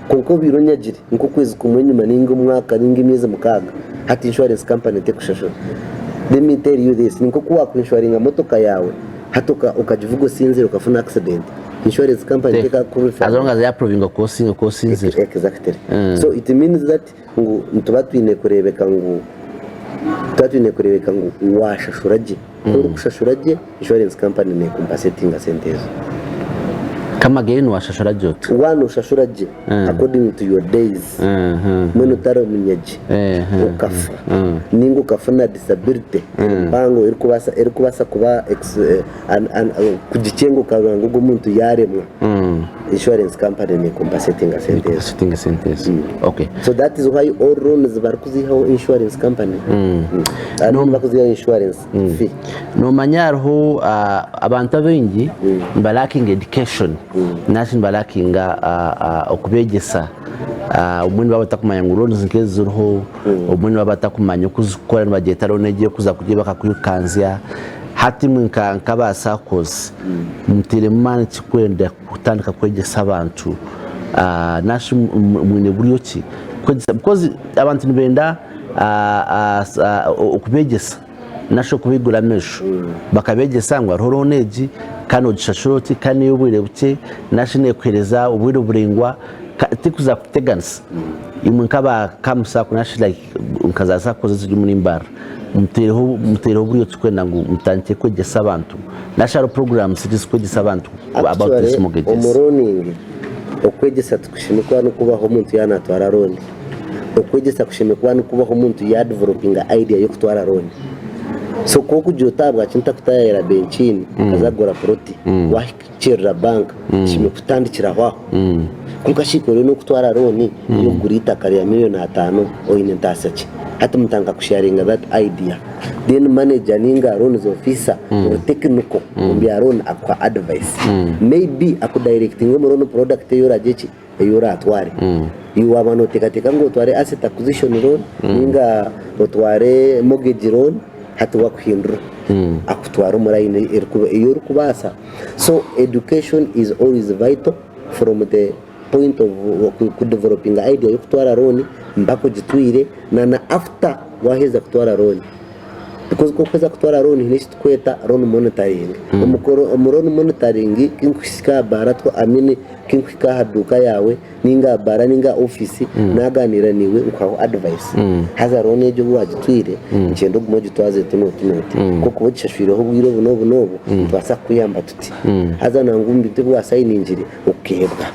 kwonka obaire onyagire nk'okwezi kumwe enyima nainga omwaka nainga emyezi mukaaga, hati insurance company tekushashura. Let me tell you this, ni nk'oku waakuinshuwaringa motoka yaawe, hati okagivuga osinzire okafuna accident. Insurance company Te- tekakurefundinga. As long as yaprovinga ku osi- ku osinzire. Exactly. So it means that ngu nituba twine kureebeka ngu tuba twine kureebeka ngu washashura gye. Ku orikushashura gye, insurance company nekompensatinga sente ezo. Come again washashura gye oti? Waaba noshashura gye according to your days, mbwenu otari omunyagi okafa ninga okafuna disability mpango erikubaasa erikubaasa kuba ex Kugikyenga okarora ngu ogu omuntu yaremwa, insurance company nekompensatinga sente ezo. Compensatinga sente ezo. Okay. So that is why all loans barikuzihaho insurance company. I mean barikuzihaho insurance fee. Nomanya hariho abantu abaingi nibalakinga education nari shi nibalakinga okubegyesa. Obumwe nibaba batakumanya ngu loans nk'ezi ziriho, obumwe nibaba batakumanya oku zikukora nibagyeta loan egyo erikuza kurya bakakwirukanzya. Hati imwe nk'aba SACCOs mutairemu maani ki kwenda kutandika kwegyesa abantu nari shi mwine buryo ki kwegyesa because abantu nibenda okubeegyesa nari shi okubaigura amaisho bakabeegyesa ngu hariho looni egi kandi noogishashura oti kandi n'ey'obwire bukye nari shi neekuheereza obwire buraingwa tikuza kukuteganisa. Imwe nk'aba Kamusaako nari shi like nka za SACCOs eziri omuri Mbarara Mutaireho mutaireho buryo ki kwenda ngu mutandikye kwegyesa abantu nari shi hariho programs ezirikwegyesa abantu about Actually this mortgages? omu loaning okwegyesa tikushemereire kuba nikubaho omuntu yaaba natwara loan. Okwegyesa kushemereire kuba nikubaho omuntu ya developinga idea y'okutwara loan. So ku orikugira oti ahabwaki ntakutayayira benkiini nkaza kugura plot, wahikirira bank kishemereire kutandikiraho aho. Kwonka shi oriyo nokutwara loan ey'okugura eitaka rya million atano oine ntaasya ki? Hati mutandika kusharinga that idea then manager ninga loans officer ori technical omu bya loan akuha advice maybe akudirectinga omu loan product ei oragye ki ei oratware. Iwe waaba noteekateeka ngu otware asset acquisition loan ninga otware mortgage loan hati we akuhindura akutwara omu line ei orikubaasa. So education is always vital from the point of ku developinga idea y'okutwara loan mpaka ogitwire na na after waheza kutwara loan because ku orikuheza kutwara loan haine eki turikweta loan monitoring. Omu loan monitoring ku nkuhika aha baara I mean ku nkuhika aha duuka yaawe ninga aha baara ninga aha ofiisi naaganiira naiwe nkuhaho advice haza loan egyo obu waagitwire nikyenda ogume ogitwaze oti n'oti n'oti ku orikuba ogishashwireho obwire obu n'obu n'obu nitubaasa kukuyamba tuti haza nangwa omu bintu ebi waasayiningire okeebwa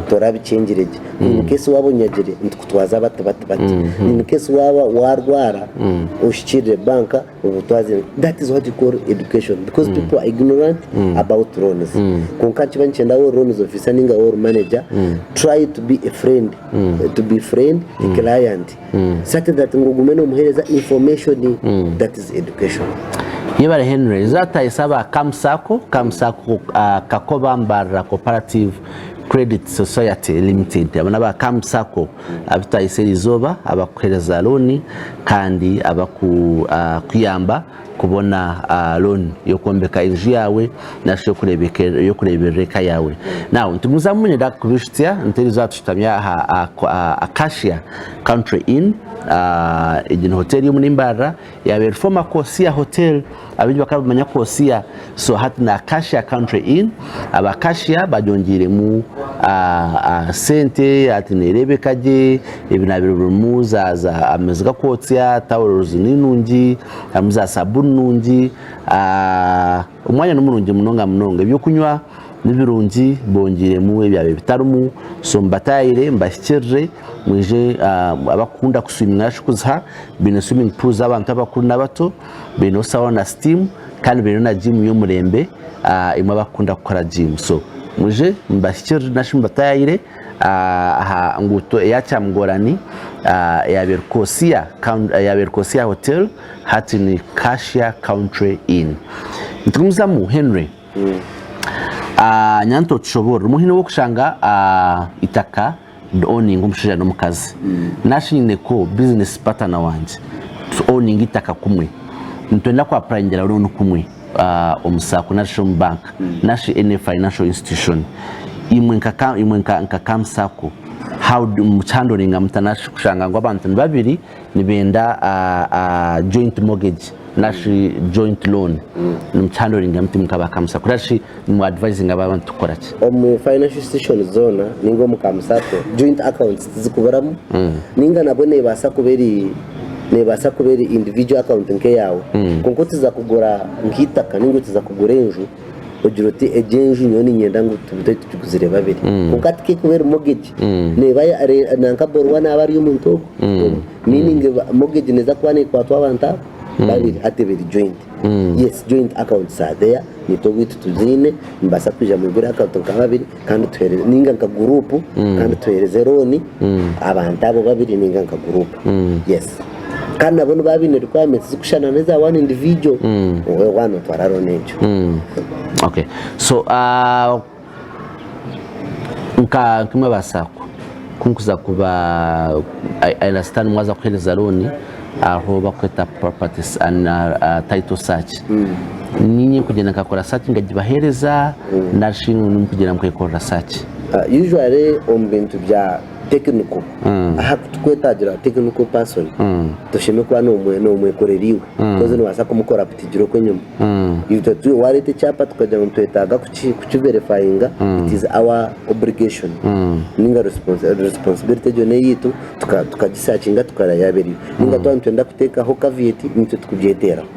torabikyengire gye in case waaba onyagire nitukutwaza bati bati bati in case waaba waarwara ohikiirire banka obutwaze that is what you call education because people are ignorant about loans kwonka nikiba nikyenda waaba ori loans officer ninga waaba ori manager try to be a friend to be friend a client such that ngu ogume nomuhereza information that is education. Yebare Henry, zatayisa aba Kamu Sacco, Kamu Sacco Kakoba Mbarara Cooperative. Credit Society Limited. Abo n'aba Kamu Sacco abu twayise erizooba abakuhereza looni kandi abakuyamba kubona looni y'okwombeka enju yaawe narishi y'okureeberera eka yaawe. Now nitugumizamu niinyenda kubaijutsya nti erizooba tushutami aha Acacia Country Inn, egi ni hoteeri y'omuri Mbarara Yaaba eri former Kosia Hotel, abaingi bakaba nibamanya Kosia, so hati ni Acacia Country Inn. Aba Acacia bagyongyeiremu sente, hati neereebeka gye, ebinaabiro birimu za za amaizi gakwotsya, towels ni nungi, harimu za sabuuni nungi, omwanya nimurungi munonga munonga. Ebyokunywa nibirungi, bongyeiremu ebyabaire bitarimu, so mubataayire, mubahikirire, mwije abakukunda kuswiminga nari shi kuziha. Baine swimming pool z'abantu abakuru n'abato, baineho sauna na steam kandi baineho na gym y'omurembe imwe abakukunda kukora gym. So mwije mubahikirire nari shi mubatayayire aha nguuto eya Kyamugorani eyabaire Kosia eyabaire Kosia Hotel hati ni Kasia Country Inn. Nitugumizamu Henry. Nyanza otushoboorore omuhini ow'okushanga eitaka Ndi owninga omushaija n'omukazi nashi nyine ko business partner wangye tu owninga eitaka kumwe nitwenda ku applyingira loan kumwe omu sacco narishi omu bank narishi any financial institution imwe nka imwe nka kamu sacco how do mukihandoringa muta narishi kushanga ngu abantu ni babiri nibenda joint mortgage narishi joint loan nimukihandoringa muta imwe nkaba kamu sacco narishi Nimu advisinga aba abantu kukora ki? Omu financial institutions zoona ninga omu kamu sacco joint accounts tizikuburamu ninga nabwo nebaasa kuba eri nebaasa kuba eri individual account nk'eyaawe kwonka otiza kugura nk'eitaka ninga otiza kugura enju ogire oti egi enju nyowe niinyenda ngu tube tugiguzire babiri kwonka tikekuba eri mortgage neeba nanka borrower naaba ari omuntu ogwo omwe meaning mortgage neeza kuba nekwatwa abantu abo babiri hati eba eri joint. Yes joint accounts are there naitwe obwitu tuziine nimubaasa kwija mwigure account nka babiri kandi tuhereze ninga nka group kandi tuhereze loan abantu abo babiri ninga nka group yes kandi nabo nibaba baine requirements zirikushushana n'eza one individual owe waaba notwara loan egyo. Okay so nka nk'imwe aba sacco ku nkuza kuba I understand mwaza kuheereza loan hariho bakweta property title search niinye nkugyenda nkakora search nkagibaheereza nari shi nimwe mukugyenda mukekorera search? Usually omu bintu bya technical aha kutukwetagira technical person toshemereire kuba nomwekorera iwe because nobaasa kumukora butigira okwenyima. Itwe tu wareeta ekyapa tukagira ngu nitwetaaga kuki kukiverifayinga it is our obligation ninga responsibility egyo n'eyaitu tuka tukagisakinga tukareba yaaba eriyo. Ninga twaba nitwenda kuteekaho caveat nitwe tukugyeteeraho.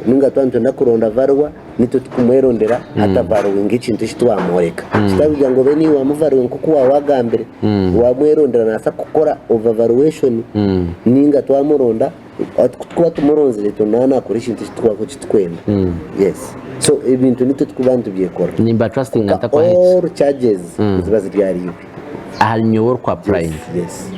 Ninga twaba nitwenda kuronda valuer nitwe tukumwerondera atavarowinga ekintu eki twamworeka. Kitari kugira ngu obe niiwe wamuvarowe nk'oku waawagambire, wamwerondera naabaasa kukora over valuation ninga twamuronda Ku tukuba tumuronzire itwe naaba nakora ekintu eki tukuba eki tukwenda. Yes. So ebintu nitwe tukuba nitubyekorera. Nimba trustinga Kwonka ntakuha eki. all charges niziba ziri ahari iwe. Ahari nyowe ori ku applyinga. Yes, yes.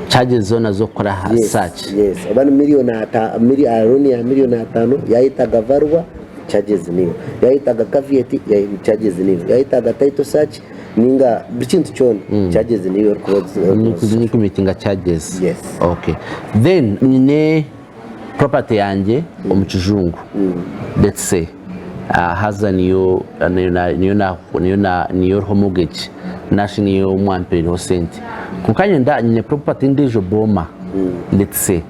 Charges zoona z'okukora aha Yes, search. yes. Oba ni million ata, mili, loan ya million atano, yayetaga valuer, charges niiwe. Yayetaga caveat, ya, charges niiwe. Yayetaga title search, Ninga buri kintu kyona charges niiwe orikuba ozishashura. Nikumitinga charges. Yes. Okay. Then nyine property yangye omu kijungu let's say haza niyo niyo niyo eriho mortgage nashi niyo mwampereireho sente kwonka nyenda nyine property endiijo booma let's say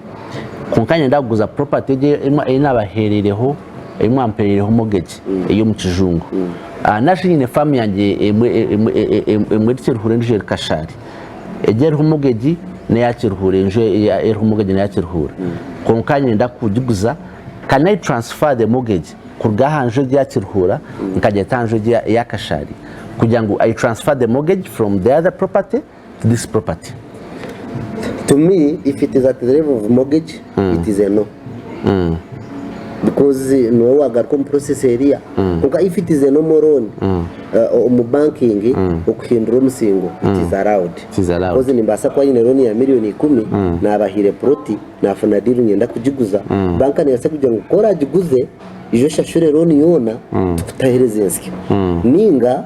kwonka nyenda kuguza property egyo ei nabahereireho ei mwampereireho mortgage ey'omu kijungu. Nari shi nyine faamu yangye emwe emwe eri Kiruhura endiijo eri Kashaari. Egi eriho mortgage n'eya Kiruhura enju eriho mortgage n'eya Kiruhura. Kwonka niinyenda kugiguza, can I transfer the mortgage kuruga aha nju egi eya Kiruhura nkagireeta aha nju egi eya Kashaari kugira ngu I transfer the mortgage from the other property to this property? To me if it is at the level of mortgage it is a no because niwe wagaruka omu process eriya kwonka if it is a normal loan omu banking okuhindura omusingo it is allowed It is allowed. because nimbaasa kuba nyine loan ya million ikumi nabahaire plot nafuna deal niinyenda kugiguza banka nebaasa kugira ngu ku oragiguze ija oshashure loan yoona tukutahereze ensya ninga.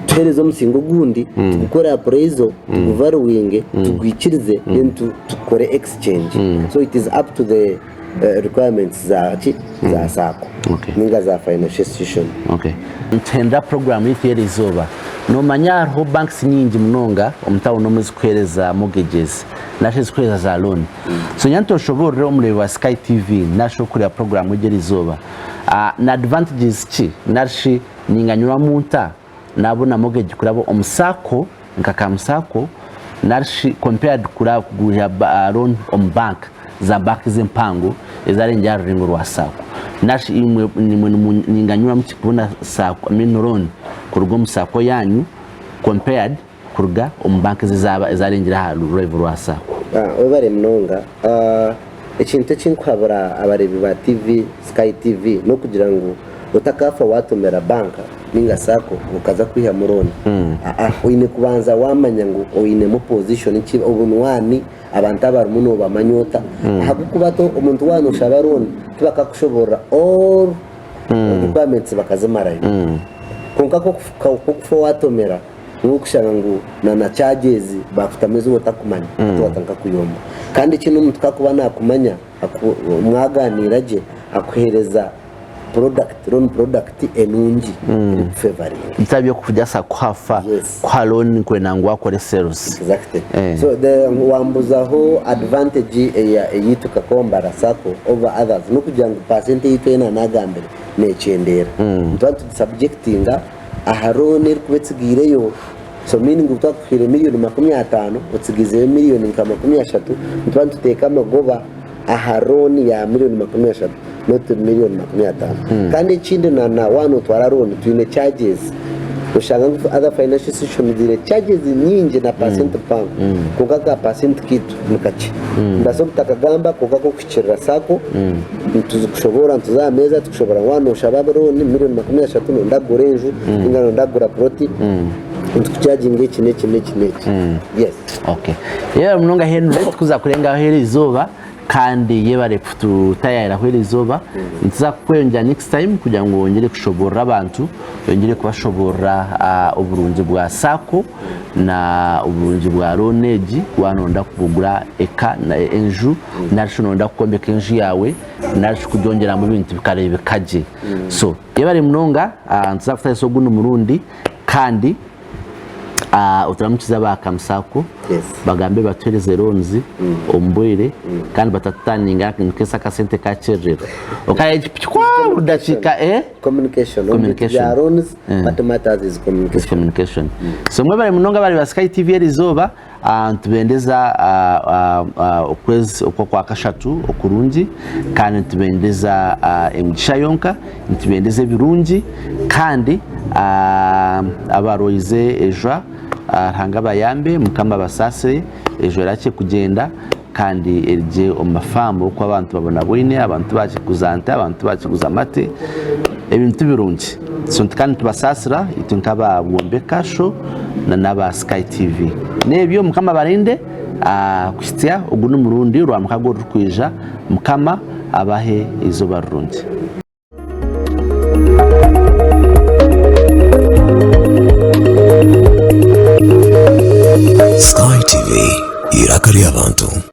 Tuhereze omusingo ogundi, tugukore appraisal, tuguvaluinge, tugwikirize then tukore exchange. So it is up to the requirements za ki? Za sacco ninga za financial institution. Okay. Nituhendera puroguraamu yaitu y'eriizooba. Noomanya hariho banks nyingi munonga omu tawuni omu ezikuheereza mortgages nari shi ezikuheereza za loan. So nyowe nitoshoboorora omureebi wa Sky TV nari shi orikureeba puroguraamu egi eriizooba, ni advantages ki nari shi Ninganywamu nta nabona mortgage kuraba omu sacco nka kamusacco narishi compared kuraba kugurira loan omu bank za bank ezempango ezarengire aha rurengo rwa sacco narishi imwe nimwe ninganywamu ki kubona sacco I mean loan kuruga omu sacco yanyu compared kuruga omu bank ezi ezarengire aha rurengo rwa sacco. Webare munonga. Ekintu eki nkuhabura abareebi ba TV, Sky TV, n'okugira ngu otakaafa waatomera banka ninga sacco okaza kwihamu looni. Aa, oine kubanza waamanya ngu oinemu position ki, obunywani, abantu abarimu noobamanya ota? Ahabw'okuba omuntu waaba nooshaba looni tibakakushoboorora all requirements bakazimarayo. Kwonka ku okufa waatomera, Niwe orikushanga ngu na na charges bakutamu ezi otakumanya hati watandika kuyomba. Kandi ekindi omuntu ku akuba nakumanya mwaganiira gye akuhereza product, loan product enungi erikufevaringa. Bitari by'okugyasa kuha kuha loan kwenda ngu akore sales. Exactly. So the wambuzaho advantage eya eyaitu Kakombara sacco over others n'okugira ngu percent ei twena nagambire nekyendeera. Nituba nitugisubjectinga aha loan erikuba etsigaireyo so meaning obu twakuhaire miriyoni 50 otsigaizeyo miriyoni nka 30 nituba nituteeka amagoba aha loan ya miriyoni 30 not miriyoni 50 kandi ekindi na na waaba notwara loan twine charges oshanga ngu other financial institutions ziine charges nyingi na percent mpango kwonka ka percent kaitu nikakye nimbaasa obutakagamba kwonka k'okuhikirira sacco Nituzikushoboora nituza aha meeza tukushoboora ngu waaba nooshaba looni miriyoni 30 nooyenda kugura enju ninga nooyenda kugura puroti nitukucaaginga eki n'eki n'eki n'eki. Yes. Okay. Yebare munonga Henry tukuza kurengaho eri izooba kandi yebare kututayayiraho eri izooba. Nituza kukweyongyera next time kugira ngu oyongyere kushoboorora abantu, oyongyere kubashoboorora oburungi bwa sacco na oburungi bwa looni egi waaba nooyenda kugura eka enju. Nari shi noyenda kwombeka enju yaawe nari shi kugyongyeramu ebintu bikareebeka gye. So yebare munonga nituza kutandisa ogundi murundi kandi oturamukize aba Kamusako bagambe batuhereze loans omu bwire kandi batatutaninga nitukozesa akasente kakyerererwa. Buri dakiika. Communication. Omu bintu bya loans what matters is communication. So mwebare munonga abari ba Sky TV erizooba. Nitubendeza okwezi okw'okwakashatu okurungi kandi nitubendeza emigisha yonka, nitubendeza ebirungi kandi abarwaize ejwa Ruhanga abayambe, Mukama abasaasire, ejwa erakye kugyenda kandi erugye omu mafaamu oku abantu babonabwine, abantu bakiguza nte, abantu bakiguza amate, ebintu birungi. So kandi nitubasaasira itwe nk'aba Bwombeka Show na n'aba Sky TV. N'ebyo Mukama abarinde kuhitsya ogu n'omurundi Rwamukaga orurikwija. Mukama abahe eizooba rirungi. Sky TV, eiraka ry'abantu.